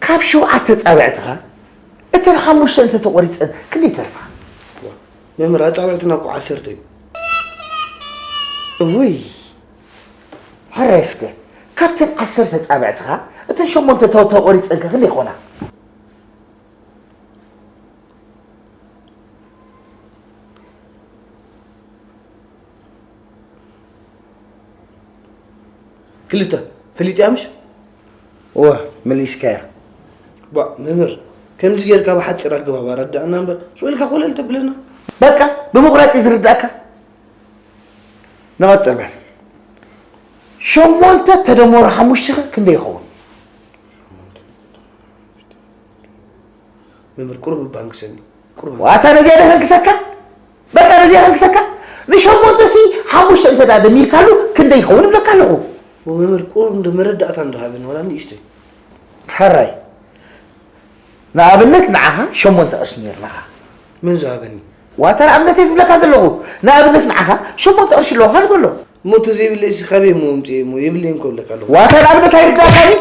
ካብ ሸውዓተ ኣጻብዕትኻ እተን ሓሙሽተ እንተ ተቖሪጸን ክንደይ ይተርፋ? መምህር፣ ኣጻብዕትና እኮ ዓሰርተ እዩ። እውይ፣ ሕራይ እስከ፣ ካብተን ዓሰርተ ኣጻብዕትኻ እተን ሸሞንተ ተው ተቖሪጸንከ ክንደይ ይኾና? ክልተ። ፈሊጥያ ምሽ? እወ፣ መሊስካያ። ባ፣ መምህር፣ ከምዚ ጌርካ ብሓጺር ኣገባብ ኣረዳእና እምበር፣ ስቕ ኢልካ ኮለል ተብለና። በቃ፣ ብምቑራጽ እዩ ዝርዳእካ። ንቐጽል በል። ሸሞንተ ተደመሩ ሓሙሽተ ኸ ክንደይ ይኸውን? መምህር፣ ቁሩብ እባ ንክሰኒ፣ ቁሩብ። ዋታ ነዚኣ ዶ ከንክሰካ? በቃ ነዚኣ ከንክሰካ? ንሸሞንተ ሲ ሓሙሽተ እንተ ደኣ ደሚርካሉ ክንደይ ይኸውን እብለካ ኣለኹ። መምህር፣ ቁሩብ እንዶ መረዳእታ እንዶ ሃበኒ፣ ዋላ ንእሽተይ። ሕራይ፣ ንኣብነት ንዓኻ ሸሞንተ ቅርሺ ነይርናኻ። መን ዝሃበኒ? ዋታ ንኣብነት እየ ዝብለካ ዘለኹ። ንኣብነት ንዓኻ ሸሞንተ ቅርሺ ኣለዋኻ ንበሎ። እሞ እንተዘይብለይሲ ካበይ እሞ ኣምፅኤ እሞ የብለይን እኮ እብለካ ኣለኹ። ዋታ ንኣብነት ኣይርዳእካን እዩ?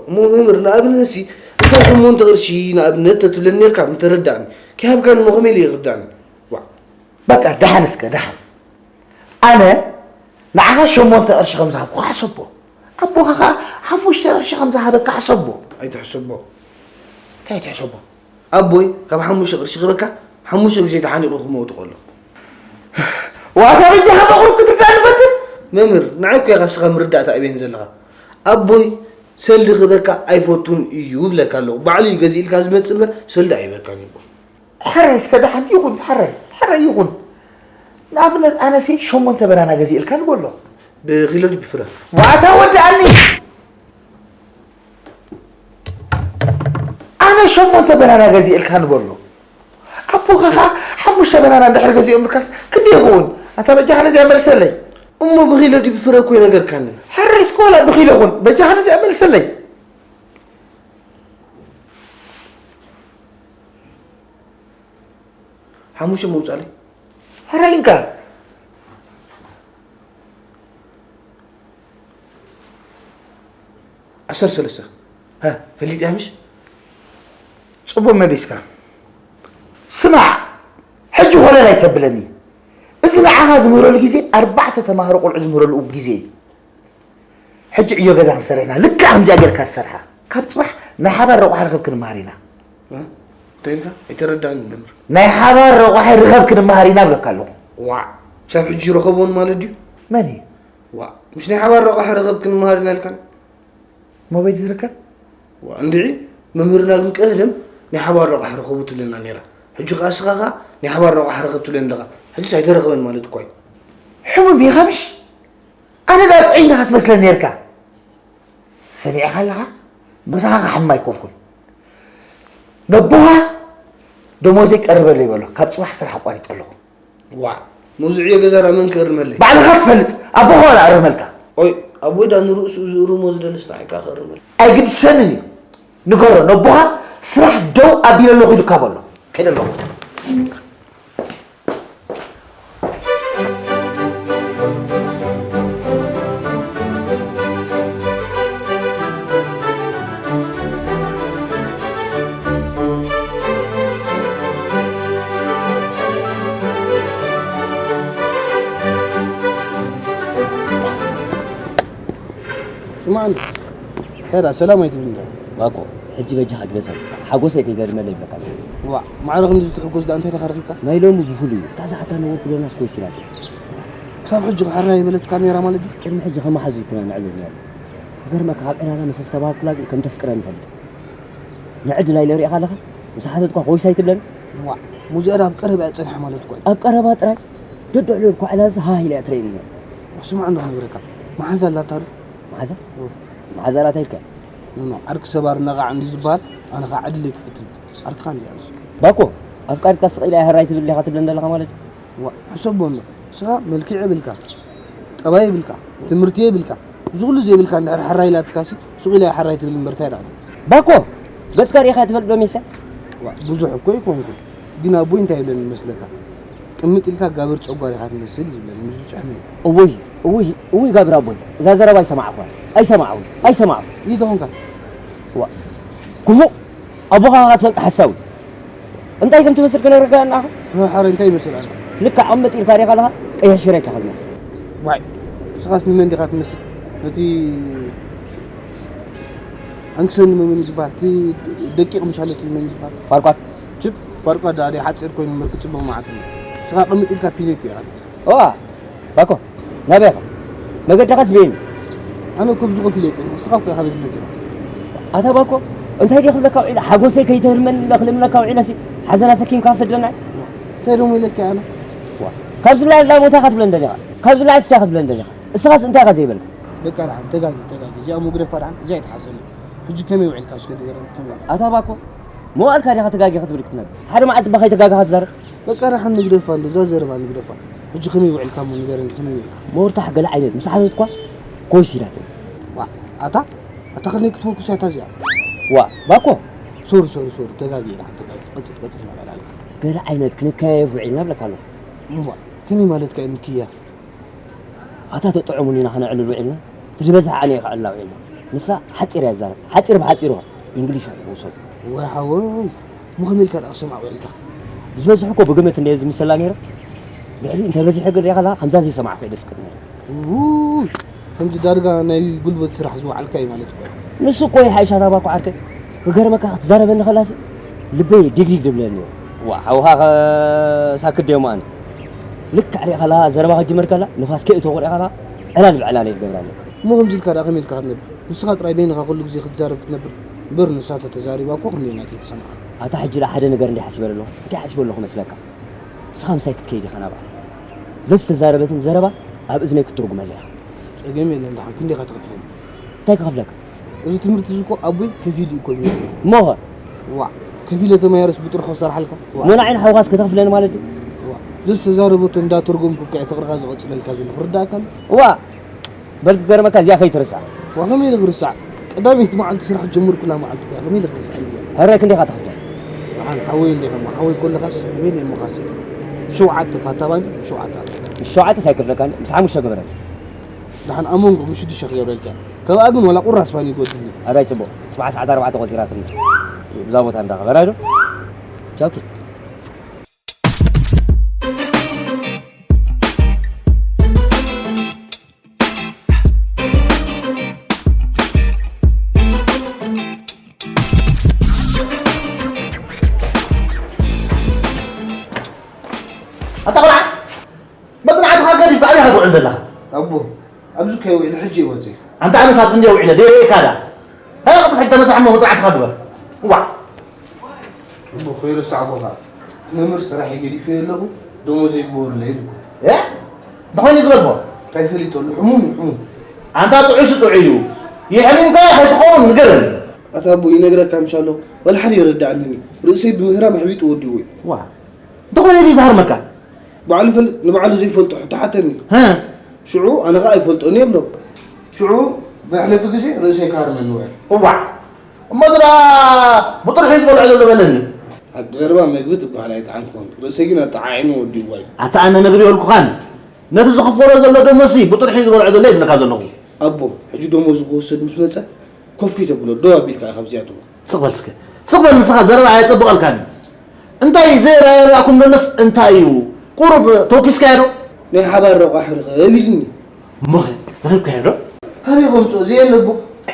እሞ መምህር፣ ንኣብነት ሲ፣ እታ ሸሞንተ ቅርሺ ንኣብነት ተትብለኒ ነርካ ምተረዳእኒ። ከይሃብካኒ እሞ ከመይ ኢለ ይርዳእኒ? ዋዕ። በቃ፣ ደሓን እስከ፣ ደሓን። ኣነ ንዓኻ ሸሞንተ ቅርሺ ከም ዝሃብኩኻ ሕሰቦ። ኣቦኻ ኸኣ ሓሙሽተ ቅርሺ ከም ዝሃበካ ሕሰቦ። ኣይትሕሰቦ። እንታይ ኣይትሕሰቦ? ኣቦይ ካብ ሓሙሽተ ቅርሺ ክበካ ሓሙሽተ ግዜ ተሓኒቑ ክመውት ከሎ። ዋታ በጃኻ በቑሩብ ክትርዳእኒ ፈትን? መምህር፣ ንዓይ እኮ ኢኻ እስኻ ምርዳእ ተኣብየኒ ዘለኻ። ኣቦይ ሰልዲ ክበካ ኣይፈቱን እዩ እብለካ ኣለኹ። ባዕሉ እዩ ገዚእልካ ዝመጽእ እምበር ሰልዲ ኣይበካን እዩ። ሕራይ እስከ ደሓን ይኹን፣ ሕራይ፣ ሕራይ ይኹን። ንኣብነት ኣነሲ ሸሞንተ በናና ገዚእልካ ንበሎ። ብኪሎ ድዩ ብፍረ? ዋታ ወድኣኒ። ኣነ ሸሞንተ በናና ገዚእልካ ንበሎ። ኣቦኻ ኸኣ ሓሙሽተ በናና እንድሕር ገዚኦም ምርካስ ክንደይ ይኸውን? ኣታ በጃኻ ነዚኣ መልሰለይ። እሞ ብኪሎ ድዩ ብፍረ እኮ ይነገርካኒ። ሕራይ እስከ ዋላ ብኪሎ ይኹን፣ በጃኻ ነዚኣ መልሰለይ። ሓሙሽተ መውጻለይ። ሕራይ እንካ። ዓሰርተ ሰለስተ። ሃ፣ ፈሊጥያ ምሽ? ጽቡቕ መሊስካ። ስማዕ፣ ሕጂ ኾለል ኣይተብለኒ። እዚ ንዓኻ ዝምህረሉ ግዜ ኣርባዕተ ተማሃሮ ቆልዑ ዝምህረሉ ግዜ እዩ። ሕጂ ዕዮ ገዛ ክንሰርሕ ኢና። ልክዕ ከምዚኣ ጌርካ ዝሰርሓ። ካብ ጽባሕ ናይ ሓባር ረቑሓ ርኽብ ክንመሃር ኢና። እ? እንታይ ኢልካ? ኣይተረዳእን መምህር። ናይ ሓባር ረቑሓ ርኸብ ክንመሃር ኢና እብለካ ኣለኹ። ዋዕ! ክሳብ ሕጂ ይረኸቦን ማለት ድዩ? መን እዩ? ዋዕ! ምስ ናይ ሓባር ረቑሓ ርኸብ ክንመሃር ኢና ኢልካን? መበይ ዝርከብ? ዋዕ! እንድዒ መምህርና ግን ቀደም ናይ ሓባር ረቑሓ ርኸቡ ትብለና ነይራ። ሕጂ ኸኣ እስኻ ኸኣ ናይ ሓባር ረቑሓ ርኸብ ትብለኒ ኣለኻ። ሕጂስ ኣይተረኸበን ማለት እኳ እዩ። ሕሙም ኢኻ ምሽ? ኣነ ደኣ ጥዑይ ኢኻ ትመስለኒ ኔርካ። ሰሚዕኻ ኣለኻ? ምሳኻ ክሓምም ኣይኮንኩን። ነቦኻ ደሞዘይ ቀርበለይ በሎ። ካብ ጽባሕ ስራሕ ኣቋሪጸ ኣለኹ። ዋዕ፣ ነዚ ዕዮ ገዛ ደኣ መን ክእርመለይ? ባዕልኻ ትፈልጥ። ኣቦኻ ዋላ ኣርመልካ። ኦይ፣ ኣቦይ ደኣ ንርእሱ ዝእርሞ ዝደልስ ንዓይ ከኣ ክእርመለይ። ኣይግድሰንን እዩ። ንገሮ፣ ነቦኻ ስራሕ ደው ኣቢለ ኣለኹ ኢሉካ በሎ። ከይደ ኣለኹ። ስማዕ እንዶ፣ ከዳ ሰላም ኣይትብል እንዶ። ዋኮ፣ ሕጂ በጃኻ ግደፈኒ። ሓጎሰይ ከይተድመለ ይብለካ ኣለኹ። ዋእ፣ ማዕረ ክንድዚ ትሕጎስ ደኣ እንታይ ደኣ ረኺብካ? ናይ ሎሚ ብፍሉይ እዩ። እታ ዝሓታ ነበርኩ ዶናስ ኮይስ ኢላትኒ። ክሳብ ሕጂ ከሓርያ ይበለትካ ነይራ ማለት ድዩ? ቅድሚ ሕጂ ከመሓዙትና ንዕልል ነይርና። ክገርመካ፣ ካብ ዕላላ ምስ ዝተባህልኩላ ግን ከም ተፍቅረኒ እፈልጥ። ንዕድላ ኢለ ሪኢኻ ኣለኻ? ምስ ሓተትኳ ኮይስ ኣይትብለኒ? ዋዕ፣ ሙዚያ ኣብ ቀረባ እያ ጸኒሓ ማለት እኮ እዩ። ኣብ ቀረባ ጥራይ ደድሕዶ እኳ ዕላልሲ ሃህ ኢላ እያ ትረእየኒ። ስማዕ እንዶ ክነግረካ፣ መሓዛ ኣላታ ዶ? መሓዛ? እዎ። መሓዛ ኣላታ ኢልካ? ኖ፣ ዓርኪ ሰባር ነቓዕ እንዲ ዝበሃል፣ ኣነ ኸዓ ዕድለይ ክፍትን። ዓርክኻ እንዲ ኣንስ። ባኮ፣ ኣፍቃሪትካ ስቕ ኢላ እያ ህራይ ትብል ዲኻ ትብለኒ ዘለኻ ማለት እዩ? ዋ፣ ሕሰቦ እንዶ። ንስኻ መልክዕ የብልካ፣ ጠባይ የብልካ፣ ትምህርቲ የብልካ፣ እዚ ኩሉ ዘይብልካ እንድሕር ሕራይ ኢላትካሲ፣ ሱቕ ኢላ እያ ሕራይ ትብል እምበር እንታይ ደኣ? ባኮ፣ ገጽካ ርኢኻ ትፈልጥ ዶ ሜስያ? ዋ፣ ብዙሕ እኮ ኣይኮንኩን። ግን ኣቦይ እንታይ ይብለኒ ይመስለካ? ቅምጥ ኢልካ ጋብር ጨጓር ኢኻ ትመስል እዩ ዝብለኒ፣ ምስ ዝጭሕመይ። እውይ፣ እውይ፣ እውይ ጋብር ኣቦይ፣ እዛ ዘረባ ኣይሰማዕኹዋን። ኣይሰማዕኹን፣ ኣይሰማዕኹን። ይደኹንካ። ዋ፣ ክፉእ ኣቦኻ ኸኣ ትፈልጥ ሓሳዊ። እንታይ ከም ትመስል ክነግረካ እና ኣኻ? ሕራይ እንታይ ይመስል ኣነ? ልክዕ ቅምጥ ኢልካ ርኢኻ ኣለኻ፣ ቀይሕ ሽረ ኢልካ ክትመስል። ዋይ፣ ንስኻስ ንመን ዲኻ ትመስል? ነቲ ኣንክሰን መን እዩ ዝበሃል? እቲ ደቂቕ ምሻለቲ መን እዩ ዝበሃል? ፋርቋት። ችፕ፣ ፋርቋት ደኣ ደይ ሓጺር ኮይኑ እምበር ክጽብቕ መዓት እዩ። ንስኻ ቅምጥ ኢልካ ፒኖኪዮ ኢኻ ትመስል። ዋ፣ ባኮ፣ ናበይ ኢኻ? መገድኻስ በየን እዩ? ኣነ እኮ ብዙ ከፊለ እየ ጸኒሐ፣ ንስኻ እኮ ኢኻ በዚ መጺኻ። ኣታ ባኮ፣ እንታይ ድየ ክብለካ ውዒለ? ሓጎሰይ ከይተህርመኒ ኢለ ክልምነካ ውዒለሲ፣ ሓዘን ኣሰኪምካ ሰደናይ? እንታይ ደሞ ኢለካ ኣነ? ዋ፣ ካብዚ ላዕሊ ላቦታ ኢኻ ትብለን ደሊኻ? ካብዚ ላዕሊ እንታይ ኢኻ ትብለን ደሊኻ? እስኻስ እንታይ ኢኻ ዘይበልካ? በቃ ደሓን፣ ተጋጊ፣ ተጋጊ። እዚኣ መጉደፋ ደሓን፣ እዚኣ ኣይትሓዘኒ። ሕጂ ከመይ ውዒልካ እስከ ንገረኒ፣ ከመይ? ኣታ ባኮ፣ መዋእልካ ዲኻ ተጋጊ ክትብል ክትነብር? ሓደ መዓልቲ እባ ከይተጋጋኻ ትዛረብ? በቃ ደሓን ንግደፋ እንዶ፣ እዛ ዘረባ ንግደፋ። ሕጂ ከመይ ውዒልካ እሞ ንገረኒ፣ ከመይ ውዒልካ? መወርታሕ ገለ ዓይነት ምስ ሓተትኳ ኮይስ ኢላትኒ። ዋ፣ ኣታ፣ ኣታ ክንደይ ክትፈኩስ እያ እታ እዚኣ? ዋ፣ ባኮ። ሶሪ፣ ሶሪ፣ ሶሪ፣ ተጋግየ ደሓን፣ ተጋግየ። ቀጽል፣ ቀጽል፣ ናብኣ ላልካ። ገለ ዓይነት ክንከያየፍ ውዒልና እብለካ ኣለኹ። እምቧ፣ ከመይ ማለትካ እዩ ንክያፍ? ኣታ ተጥዕሙኒ ኢና ከነዕልል ውዒልና፣ እቲ ዝበዝሐ ኣነ እየ ከዕልላ ውዒልና። ንሳ ሓጺር እያ ትዛረብ፣ ሓጺር ብሓጺሩ ኢንግሊሽ እያ ትውሰድ። ወይ ሓወይ፣ እሞ ከመይ ኢልካ ደኣ ክሰምዓ ውዒልካ? ዝበዝሐ እኮ ብግምት እንድየ ዝምሰላ ነይረ። ድሕሪኡ እንተበዚሑ ግን ሪኢኻ ኣለኻ፣ ከምዛ ዘይሰማዕኩ እየ ደስቅጥ ነይረ። ውይ፣ ከምዚ ዳርጋ ናይ ጉልበት ስራሕ ዝወዓልካ እዩ ማለት እኮ እዩ። ንሱ እኮ ይሓይሽ ኣታ ባኮ ዓርከይ። ክገርመካ ክትዛረበኒ ከላሲ ልበይ ዲግዲግ ድብለኒ ነይሩ። ዋ፣ ሓውኻ ከሳክት ድየ እሞ ኣነ። ልክዕ ሪኢኻ ኣለኻ ዘረባ ክትጅምር ከላ ንፋስ ከይእተወ ሪኢኻ ኣለኻ ዕላል ብዕላል እየ ዝገብራ ኣለኹ። እሞ ከምዚ ኢልካ ደኣ ከመይ ኢልካ ክትነብር? ንስኻ ጥራይ በይንኻ ኩሉ ግዜ ክትዛረብ ክትነብር እምበር ንሳ ተተዛሪባ እኮ ክንደየናይ ከይተሰምዓ። ኣታ ሕጂ ደኣ ሓደ ነገር እንድየ ሓሲበ ዘለኹ። እንታይ ሓሲበ ኣለኹ መስለካ? ንስኻ ምሳይ ክትከይድ ኢኻ ናብኣ። ዘዝተዛረበትን ዘረባ ኣብ እዝነይ ክትትርጉመለይ ኢኻ። ጸገም የለን፣ ደሓን ክንደይ ኢኻ ትኸፍለኒ? እንታይ ክኸፍለካ? እዚ ትምህርቲ እዚ እኮ ኣቦይ ከፊሉ እዩ እኮ ሂብኒ። እሞኸ? ዋእ፣ ከፊለ ተማሂረስ ብጥርሑ ክሰርሓልካ? ዋእ። እሞ ንዓይ ንሓውኻስ ከተኽፍለኒ ማለት ድዩ? ዋእ፣ ዘዝተዛረበቶ እንዳተርጎምኩ እኮ እየ ፍቕርኻ ዝቐጽለልካ ዘለኹ፣ ርዳእካ ኣሎ? ዋእ፣ በል ክገርመካ እዚኣ ከይትርስዓ። ዋእ፣ ከመይ ኢለ ክርስዓ? ቀዳመይቲ መዓልቲ ስራሕ ጀመርኩላ መዓልቲ እኮ እያ፣ ከመይ ኢለ ክርስዓ እዚኣ? ሕራይ ክንደይ ኢኻ ትኸፍለኒ? ደሓን ሓወይ እንዲኻ እሞ፣ ሓወይ ኮለኻስ መን እየ እሞ ካስእ? ሸውዓተ ፋታ ባኒ፣ ሸውዓተ ኣታ። ምስ ሸውዓተስ ኣይከፍለካን፣ ምስ ሓሙሽተ ግበረኒ። ደሓን ኣብ መንጎ ምስ ሽዱሽተ ክገብረልካ እየ። ካብኣ ግን ዋላ ቁራስ ባኒ ይጎድልኒ። ኣራይ ጽቡቕ። ጽባሕ ሰዓት ኣርባዕተ ቆጺራትኒ። ብዛ ቦታ ንራኸብ። ኣራይ ዶ? ቻው ኪድ። ኣታ ቆልዓ፣ መጽናዕትኻ ገዲፍካ ኣበይ ኢኻ ትውዕል ዘለኻ? ኣቦ፣ ኣብዚ ከይውዕል ሕጂ እየ ወጺኤ። ኣንታ ኣነስ ኣብቲ እንድየ ውዒለ ደይርእየካ ድኣ። ሃይ ቅልጥፍ ሕጂ ተነሳሕ እሞ መጽናዕትኻ ግበር። እዋዕ። ኣቦ፣ ከይረሳዕኩኻ፣ መምህር ስራሐይ ገዲፈዮ ኣለኹ፣ ደሞዘይ ግበሩለይ ኢሉኩም። እ? እንተኾይኑ ዝገድፎ? እንታይ ፈሊጠሉ? ሕሙም እዩ፣ ሕሙም። ኣንታ ጥዑይሲ ጥዑይ እዩ። የሕሚምካዮ ከይትኸውን ንገረኒ። ኣታ ኣቦ፣ ይነግረካ ምሻ ኣለኹ፣ ዋላ ሓደ ይርድኣንን እዩ። ርእሰይ ብምህራም ኣሕቢጡ ወዲእዎ እዩ። ዋ፣ እንተኾይኑ ድዩ ዝሃርመካ? ባዕሉ ይፈልጥ፣ ንባዕሉ ዘይፈልጦ ሕቶ ሓተኒ። ሀ? ሽዑ ኣነ ኸኣ ኣይፈልጦን እየ እብሎ። ሽዑ መሕለፊ ግዜ ርእሰይ ክሃርመኒ ውዕል። እዋዕ! እሞ እዚ ደኣ ብጥርሑ እዩ ዝበልዖ ዘሎ በለኒ። ሓቂ ዘረባ መግቢ ትበሃል ኣይጠዓምኩን። ርእሰይ ግን ኣጠዓዒሙ ወዲእዋ እዩ። ኣታ ኣነ መግቢ የብልኩኻን። ነቲ ዝኽፈሎ ዘሎ ደሞዝሲ ብጥርሑ እዩ ዝበልዖ ዘሎ እየ ዝብለካ ዘለኹ። ኣቦ፣ ሕጂ ደሞዙ ክወስድ ምስ መጸ፣ ኮፍ ከይተብሎ፣ ደው ኣቢልካ ኢኻ ኣብዚኣ ትብሎ። ስቕ በል እስከ። ስቕ በል ንስኻ ዘረባ ኣየጸብቐልካን እዩ። እንታይ ዘይረኣየላኩም ደሎስ እንታይ እዩ? ቁሩብ ተወኪስካዮ ዶ? ናይ ሓባር ረቋሒ ርኸብ ኢሉኒ። እሞኸ፣ ረኺብካዮ ዶ? ካበይ ከምጽኦ? እዚ የለ ኣቦ።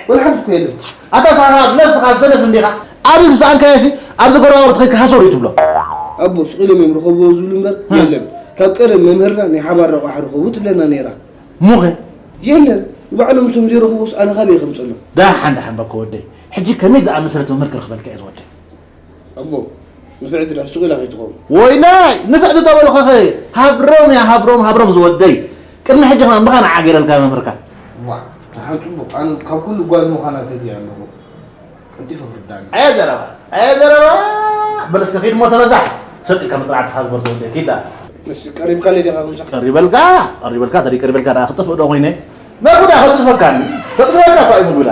ወላ ሓንቲ እኮ የለን። ኣታ ንስኻ ብነብስኻ ሰነፍ እንዲኻ? ኣብዚ ዝሰኣንካዮሲ ኣብዚ ጎረባብቲ ከይድካ ሃሰሩ እዩ ትብሎ። ኣቦ፣ ስቕ ኢሎም እዮም ርኸብዎ ዝብሉ እምበር እ። የለን። ካብ ቀደም መምህርና ናይ ሓባር ረቋሒ ርኸቡ ትብለና ነይራ። እሞኸ? የለን። ንባዕሎም እሶም ዘይረኽብዎስ ኣነ ካበይ ከምጸሎም? ደሓን፣ ደሓን በኮ ወደይ። ሕጂ ከመይ ዝኣመሰለት መምህር ክረኽበልካ እየ ዝወደይ። ኣቦ፣ ንፍዕቲ ዶ ሱቕ ኢላ ከይትኸውን? ወይናይ ንፍዕቲ ተበልኸኸ? ሃብሮም እያ፣ ሃብሮም፣ ሃብሮም ዝወደይ። ቅድሚ ሕጂ ከማን ብኻ ንዓ ገይረልካ መምህርካ። ዋ፣ ደሓን ጽቡቕ። ኣነ ካብ ኩሉ ጓል ምዃና ፈትየ ኣለኹ። ቀልጢፉ ክርዳእኒ። ኣየ ዘረባ፣ ኣየ ዘረባ። በል እስከ ኺድ እሞ ተበዛሕ። ሰጥ ኢልካ መጽናዕትኻ ግበር ዝወደይ፣ ኪድ ደኣ። ንስ ቀሪብካለይ ዲኻ ክምሳሕ? ቀሪበልካ፣ ቀሪበልካ፣ ተደይ ቀሪበልካ ደኣ ክጠፍእ ዶ ኮይነ? መርጉዳ ከጽድፈካኒ። ከጽድፈካ እኮ እዩ መርጉዳ።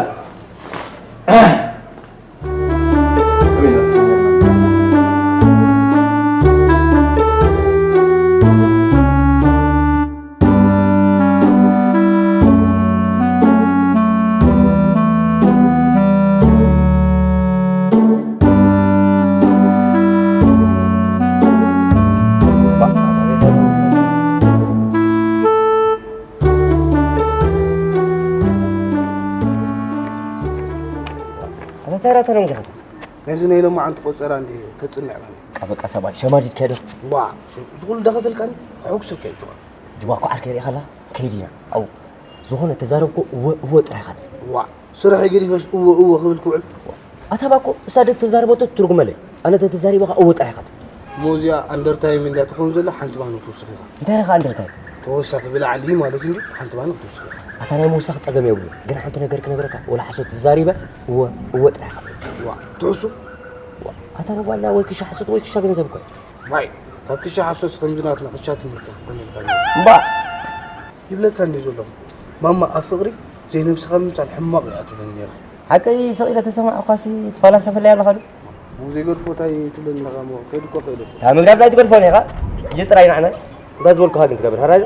ኣታ ተራ ተረንጊኻ። ነዚ ናይ ሎማዓንቲ ቆጸራ እንዲ ተጽንዕ በኒ። ቃ በቃ ሰብኣይ ሸማዲድ ከዶ። ዋ፣ ሽ-፣ እዚ ኩሉ ዳኸፈልካኒ? ሕጉሰካ እዩ ሽኾር። ጅባ እኮ ዓርከይ ሪኢኻላ? ከይድ ኢና። ኣው፣ ዝኾነ ተዛረብኮ እወ፣ እወ ጥራይ ኢኻ ትብል። ዋ፣ ስራሕ ገዲፈስ እወ፣ እወ ክብል ክውዕል? ኣታ ባኮ፣ እሳ ዶ ተዛረበቶ ትርጉመለይ። ኣነ ተተዛሪበ ኸኣ እወ ጥራይ ኢኻ ትብል። እሞ እዚኣ ኣንደርታይም እንድያ ትኸውን ዘላ ሓንቲ ባኖ ትውስኽ ኢኻ። እንታይ ኢኻ ኣንደርታይም? ተወሳኺ ብላዕሊ ማለት እንዲ ሓንቲ ባኖ ትውስኽ ኢኻ። ኣታ ናይ ምውሳኽ ጸገም የብሉን። ግን ሓንቲ ነገር ክነግረካ፣ ወላ ሓሶት ተዛሪበ እወ፣ እወ ጥራይ ኢኻ ትብል። ዋ፣ ትሕሱ? ዋ፣ ኣታ ንጓልና ወይ ክሻ ሓሶት ወይ ክሻ ገንዘብ እኮ እዩ። ዋይ፣ ካብ ክሻ ሓሶት ከምዚ ናትና ክሻ ትምህርቲ ክኾነልካ እዩ። እምባ! ይብለካ እንዲ ዘለኹ። ማማ ኣብ ፍቕሪ ዘይነብስኻ ምምሳል ሕማቕ እያ ትብለኒ ነይራ። ሓቀይ ስቕ ኢለ ተሰማዕኳሲ ትፈላሰፈለይ ኣለኻ ዶ? እሞ ዘይገድፎ ታይ ትብለኒ ኣለኻ እሞ ከይዱ እኮ ከይዱ እኮ። እታ ምግዳፍ ኣይትገድፎን ኢኻ። ሕጂ ጥራይ ንዓና። እንታይ ዝበልኩኻ ግን ትገብር፣ ሃራይ?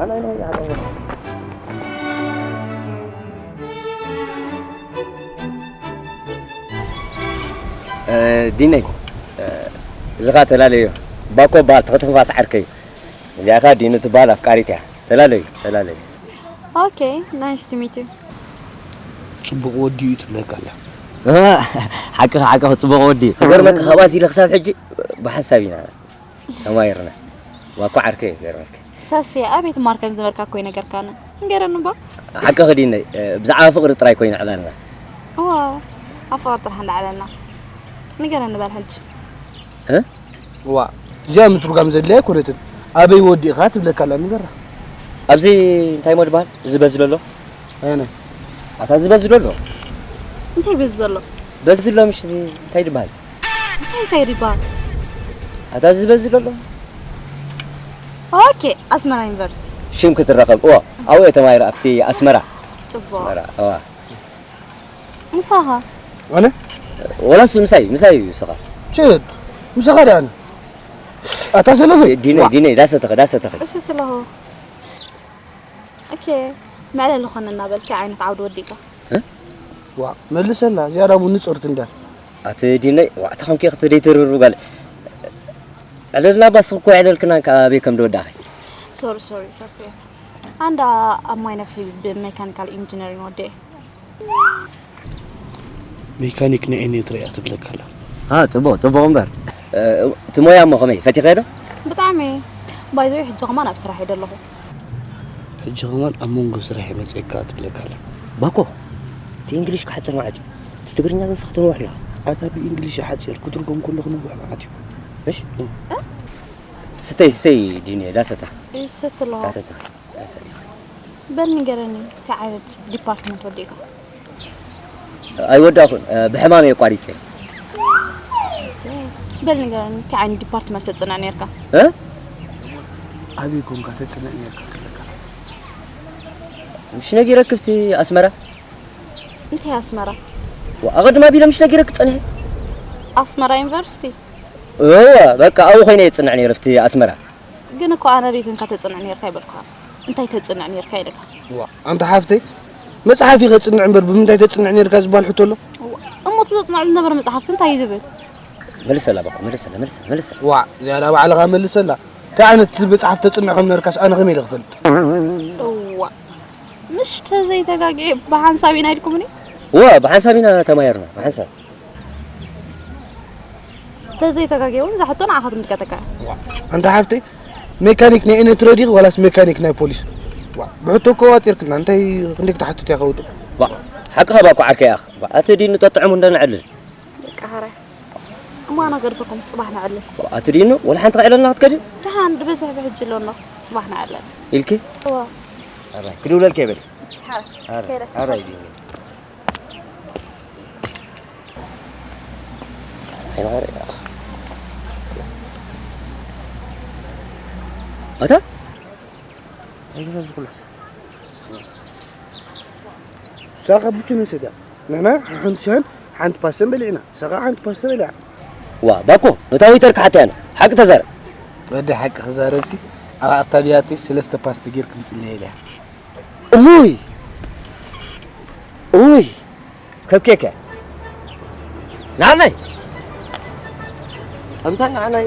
ኣነ ኣይነ-፣ እ፣ ዲነይ፣ እ፣ እዚ ኸኣ ተላለዮ። ባኮ በሃል፣ ትኽትንፋስ ዓርከይ። እዚኣ ኸኣ ዲኑ ትበሃል ኣፍቃሪት እያ። ተላለዩ፣ ተላለዩ። Okay, nice to meet you. ጽቡቕ ወዲ እዩ ትብለካ ኣላ። እ፣ ሓቅኻ፣ ሓቅኻ፣ ጽቡቕ ወዲ እዩ። ክገርመካ፣ ካብኣ ኣዚለ ክሳብ ሕጂ ብሓንሳብ ኢና ተማሂርና። ባኮ ዓርከይ እዩ፣ ክገርመካ። ሳስየ፣ ኣበይ ትማር ከም ዝነበርካ እኮ ይነገርካኒ። ንገረኒ እባ። ሓቅኺ ዲነይ፣ እ፣ ብዛዕባ ፍቕሪ ጥራይ ኮይኑ ዕላልና። እዋ፣ ኣብ ፍቕሪ ጥራሕ እንዳዕለልና። ንገረኒ በል ሕጂ። እ? እዋ፣ እዚኣ ምትርጓም ዘድልያ ኣይኮነትን። ኣበይ ወዲእኻ ትብለካ ኣላ፣ ንገራ። ኣብዚ እንታይ እሞ ድበሃል? እዚ በዚ ዘሎ? ኣየናይ? ኣታ እዚ በዚ ዘሎ? እንታይ በዚ ዘሎ? በዚ ዘሎ ምሽ እዚ እንታይ ድበሃል? እንታይ እንታይ ድበሃል? ኣታ እዚ በዚ ዘሎ? ኦኬ፣ ኣስመራ ዩኒቨርሲቲ። ሽም ክትረኸብ፣ እዋ፣ ኣብኡ እየ ተማሂረ፣ ኣብቲ ኣስመራ። ጽቡቕ። ኣስመራ፣ እዋ። ምሳኻ? ኣነ? ወላ እሱ ምሳይ፣ ምሳይ እዩ፣ ንስኻ። ችድ፣ ምሳኻ ደኣ ኣነ። ኣታ ሰለፈይ። ዲነይ፣ ዲነይ፣ ዳሰተኸ፣ ዳሰተኸ። እሱ ትለሆ። ኦኬ፣ መዕለሊ ኾነና በል፣ እንታይ ዓይነት ዓውዲ ወዲእካ? እ? ዋ፣ መልሰላ፣ ዝያዳ ቡን ንጽርቲ እንዳ። ኣቲ ዲነይ፣ ዋ፣ ተኸምኪ ክትደይ ትርብርብ ጋል። ዕለልና ባስ እኮ ዕለልክና፣ ካብ ኣበይ ከም ዝወዳእኺ። ሶሪ፣ ሶሪ፣ ሳስዮ። ኣንዳ ኣብ ማይ ነፍሒ ብሜካኒካል ኢንጂነሪንግ ወዲኤ። ሜካኒክ ንእኔ ትርእያ ትብለካ ኣላ። አ፣ ጽቡቕ፣ ጽቡቕ እምበር። እ፣ እቲ ሞያ እሞ ከመይ፣ ፈቲኸዮ ዶ? ብጣዕሚ። ባይ ዘ ወይ፣ ሕጂ ከማን ኣብ ስራሕ እየ ዘለኹ። ሕጂ ከማን ኣብ መንጎ ስራሕ እየ መጺኤካ ትብለካ ኣላ። ባኮ፣ እቲ እንግሊሽ ክሓጽር መዓት እዩ። እቲ ትግርኛ ግን ስኽ ትንውሕ ኣለኻ። ኣታ ብእንግሊሽ ሓጺር ክትርጎም ከሎ ክንውሕ መዓት እዩ። እሺ? እ? ስተይ፣ ስተይ፣ ዲኒ፣ ዳሰታ። ይሰቲ ኣለኹ። ዳሰታ። በል ንገረኒ፣ እንታይ ዓይነት ዲፓርትመንት ወዲእካ? ኣይወዳእኩን፣ እ፣ ብሕማም እየ ኣቋሪጸ። በል ንገረኒ፣ እንታይ ዓይነት ዲፓርትመንት ተጽንዕ ነርካ? እ? ኣበይ ኮንካ ተጽንዕ ነርካ ክብለካ? ምሽ ነጊረክ ኣብቲ ኣስመራ? እንታይ ኣስመራ? ዋ፣ ኣቐድም ኣቢለ ምሽ ነጊረክ ጸኒሐ? ኣስመራ ዩኒቨርሲቲ? እወ፣ በቃ ኣብኡ ኮይነ እየ ዝጽንዕ ነይረ፣ ኣብቲ ኣስመራ። ግን እኮ ኣነ ኣበይ ኮንካ ተጽንዕ ነርካ ኣይበልኩኻ። እንታይ ተጽንዕ ነርካ ኢለካ። ዋ፣ ኣንታ ሓፍተይ፣ መጽሓፍ ኢኻ ትጽንዕ እምበር ብምንታይ ተጽንዕ ነርካ ዝበሃል ሕቶ ኣሎ? እዋ፣ እሞ እቲ ዘጽንዐሉ ዝነበረ መጽሓፍሲ እንታይ እዩ ዝብል? መልሰላ በቃ፣ መልሰላ፣ መልሰላ፣ መልሰላ። ዋ፣ ዝያዳ ባዕልኻ መልሰላ። እንታይ ዓይነት መጽሓፍ ተጽንዕ ከም ነርካስ ኣነ ከመይ ኢለ ክፈልጥ? እዋ፣ ምሽ ተዘይተጋግየ ብሓንሳብ ኢና ኢልኩምኒ? እዋ፣ ብሓንሳብ ኢና ተማሂርና፣ ብሓንሳብ። ተዘይተጋግየ እውን እዛ ሕቶ ንዓኻ ትምልከተካ እያ። ዋ፣ ኣንታ ሓፍተይ፣ ሜካኒክ ናይ ኤነትረ ዲኺ ዋላስ ሜካኒክ ናይ ፖሊስ? ዋ፣ ብሕቶ እኮ ዋጢርክና፣ እንታይ ክንደይ ክትሓትት እያ ከውጡ? ዋ፣ ሓቅኻ ባኮ ዓርከይ ኣኽ። ዋ፣ ኣቲ ዲኒ ጠጥዕሙ እንደ ንዕልል። በቃ፣ ሓራይ። እሞ ኣነ ገድፈኩም፣ ጽባሕ ንዕልል። ኣቲ ዲኖ፣ ወላ ሓንቲ ክዕለልና ክትከዲ? ደሓን፣ ድበዝሕ ብሕጂ ኣሎ ኣለኹ። ጽባሕ ንዕልል። ኢልኪ? እዋ። ኣራይ፣ ክድውለልኪ እየ በሊ። እሺ፣ ሓራ። ኣራይ፣ ከይደ። ኣራይ ዲኖ። ኣይንኸሪ። ኣታ? ኣይግዛ ዝኩሉ ሕሳብ። ሳኻ ብቹ ንሰዳ። ንሕና ሓንቲ ሻሂን ሓንቲ ፓስተን በሊዕና። ሳኻ ሓንቲ ፓስተ በሊዓ። ዋ፣ ባኮ፣ ነታ ዌይተር ክሓተያ ነው። ሓቂ ተዛረብ። ወዲ ሓቂ ክዛረብሲ፣ ኣብ ኣብታ ቢያተይ ሰለስተ ፓስተ ጌርክ ምጽለየ ኢለያ። እውይ! እውይ! ከብኬከ። ንዓናይ! ጠምታ ንዓናይ!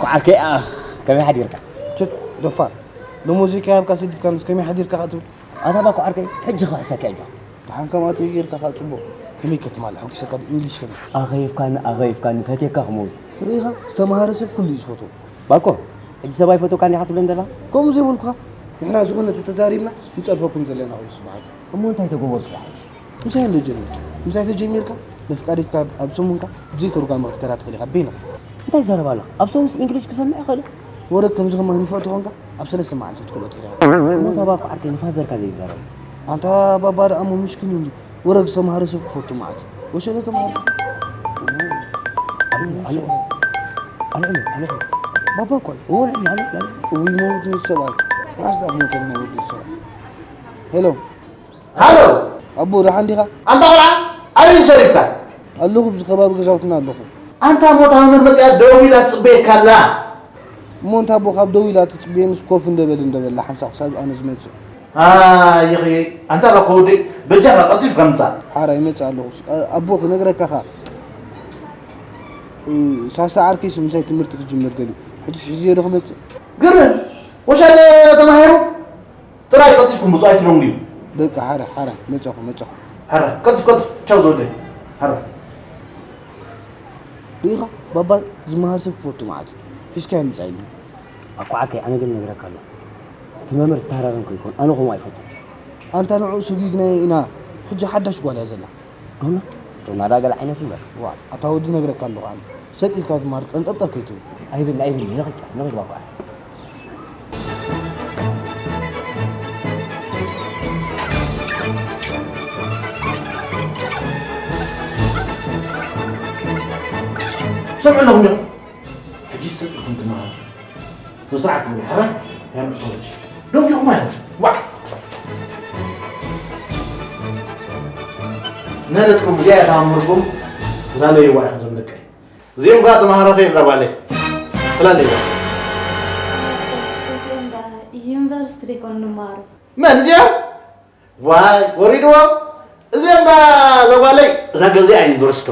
ኩዓርከይ፣ ኣ፣ ከመይ ሓዲርካ? ችት፣ ደፋር። ንሙዚቃ ያብካ ስዲትካ ምስ ከመይ ሓዲርካ ከኣ ትብል? ኣታ ባኮ ዓርከይ፣ ሕጂ ክውሕሰካ እየ። ደሓን ከምኣ ተጌርካ ከኣ ጽቡቕ። ከመይ ከተማልእ ሓጒሰካ ዶ? ኢንግሊሽ ከመይ? ኣኸይፍካኒ፣ ኣኸይፍካኒ፣ ፈትየካ ክመውት። ርኢኻ? ዝተማሃረ ሰብ ኩሉ እዩ ዝፈትዎ። ባኮ፣ ሕጂ ሰብ ኣይፈትወካን ዲኻ ትብለኒ ዘለኻ? ከምኡ ዘይበልኩኻ። ንሕና ዝኾነ ተተዛሪብና ንጸርፈኩም ዘለና ኮይኑ ስምዓካ። እሞ እንታይ ተገበርኩ ይሓይሽ? ምሳይ እንዶ ጀሚርካ። ምሳይ ተጀሚርካ፣ ነፍቃሪትካ ኣብ ሰሙንካ ብዘይ ተርጓሚ ክትከዳ ትኽእል ኢኻ፣ በይንኻ። እንታይ ትዛረብ ኣለኻ? ኣብ ሰሙንስ ኢንግሊሽ ክሰምዕ ይኽእል እየ። ወረግ ከምዚ ከማን ንፉዕ ተኾንካ፣ ኣብ ሰለስተ መዓልቲ ክትክእሎ ትኽእል ኢኻ። እሞ እታ ባኮ ዓርከይ ንፋዘርካ ዘይዛረብ? ኣንታ ባባ ደኣ እሞ ምሽኪን እዩ እንዲ። ወረግ ዝተማሃረ ሰብ ክፈቱ መዓት እዩ። ወሸለ ተማሃረ። ኣልዕሉ፣ ኣልዕሉ። ኣልዕሉ፣ ኣልዕሉ። ባባ እኮ እዩ። እዎ፣ ኣልዕሉ፣ ኣልዕሉ፣ ኣልዕሉ። እውይ፣ መውት ምስ ሰብኣይ። ራስ ደኣ ሞተ መውት ምስ ሰብኣይ። ሄሎ። ሃሎ! ኣቦ፣ ደሓን ዲኻ? ኣንታ ቖልዓ፣ ኣበይ ሰሪፍካ? ኣለኹ፣ ኣብዚ ከባቢ ገዛውትና ኣለኹ። ኣንታ ሞታ መምህር መጺኣ ደው ኢላ ትጽበየካ ኣላ። እሞ እንታ ኣቦ፣ ካብ ደው ኢላ ትጽበየንስ ኮፍ እንደበል እንደበላ ሓንሳእ ክሳብ ኣነ ዝመጽእ። ኣየኸየ፣ ኣንታ ባኮ ወደይ፣ በጃኻ ቀልጢፍካ ምጻእ። ሓራ ይመጽእ ኣለኹ። ስ-፣ ኣቦ፣ ክነግረካ ኸኣ፣ እ፣ ሳሳ ዓርከይስ ምሳይ ትምህርቲ ክጅምር ደልዩ። ሕጅስ ሒዝዮ ዶ ክመጽእ? ግርም! ወሻለ ተማሂሩ? ጥራይ ቀልጢፍኩም ምጹ ኣይትደንጉዩ። በቃ፣ ሓራ፣ ሓራ፣ መጻኹ፣ መጻኹ። ሓራ፣ ቀልጥፍ፣ ቀልጥፍ፣ ቻው ዝወደይ። ሓራ። ርኢኻ፣ ባባ ዝመሃር ሰብ ክፈቱ መዓት እዩ። ሒዝካዮ ምጻእ ኢሉኒ። ኣኳዓከይ፣ ኣነ ግን ነግረካ ኣለኹ። እቲ መምህር ዝተሃራረም ከይኮን፣ ኣነ ከምኡ ኣይፈቱን። ኣንታ ንዕኡ ሰጒግናዮ ኢና። ሕጂ ሓዳሽ ጓል እያ ዘላ። ዶና? ዶና ዳ ገለ ዓይነት እምበር። ዋእ፣ ኣታ ወዲ ነግረካ ኣለኹ ኣነ። ሰጥ ኢልካ ትመሃር ቀንጠብጠብ ከይትብል። ኣይብል፣ ኣይብል፣ ንኺድ፣ ንኺድ ባኳ። ሰምዑ ኣለኹም ዲኹም? ሕጂ ሰጥ ኢልኩም ትመሃሩ። ብስርዓት ትብሉ፣ ሕራይ? ያምልጦ ልጅ። ደንጊኹም ማለት። ዋዕ! ነለጥኩም እዚኣ እያ ተኣምርኩም። ትላለይዋ ኢኹም ዞም ደቀይ። እዚኦም ከኣ ተማሃሮኸ እዮም እዛ ጓለይ። ትላለይዋ። እዚኦም ደኣ ዩኒቨርሲቲ ደይኮኑ ንመሃሩ? መን እዚኦም? ዋይ፣ ወሪድዎም። እዚኦም ደኣ እዛ ጓለይ፣ እዛ ገዚኣ ዩኒቨርሲቶ።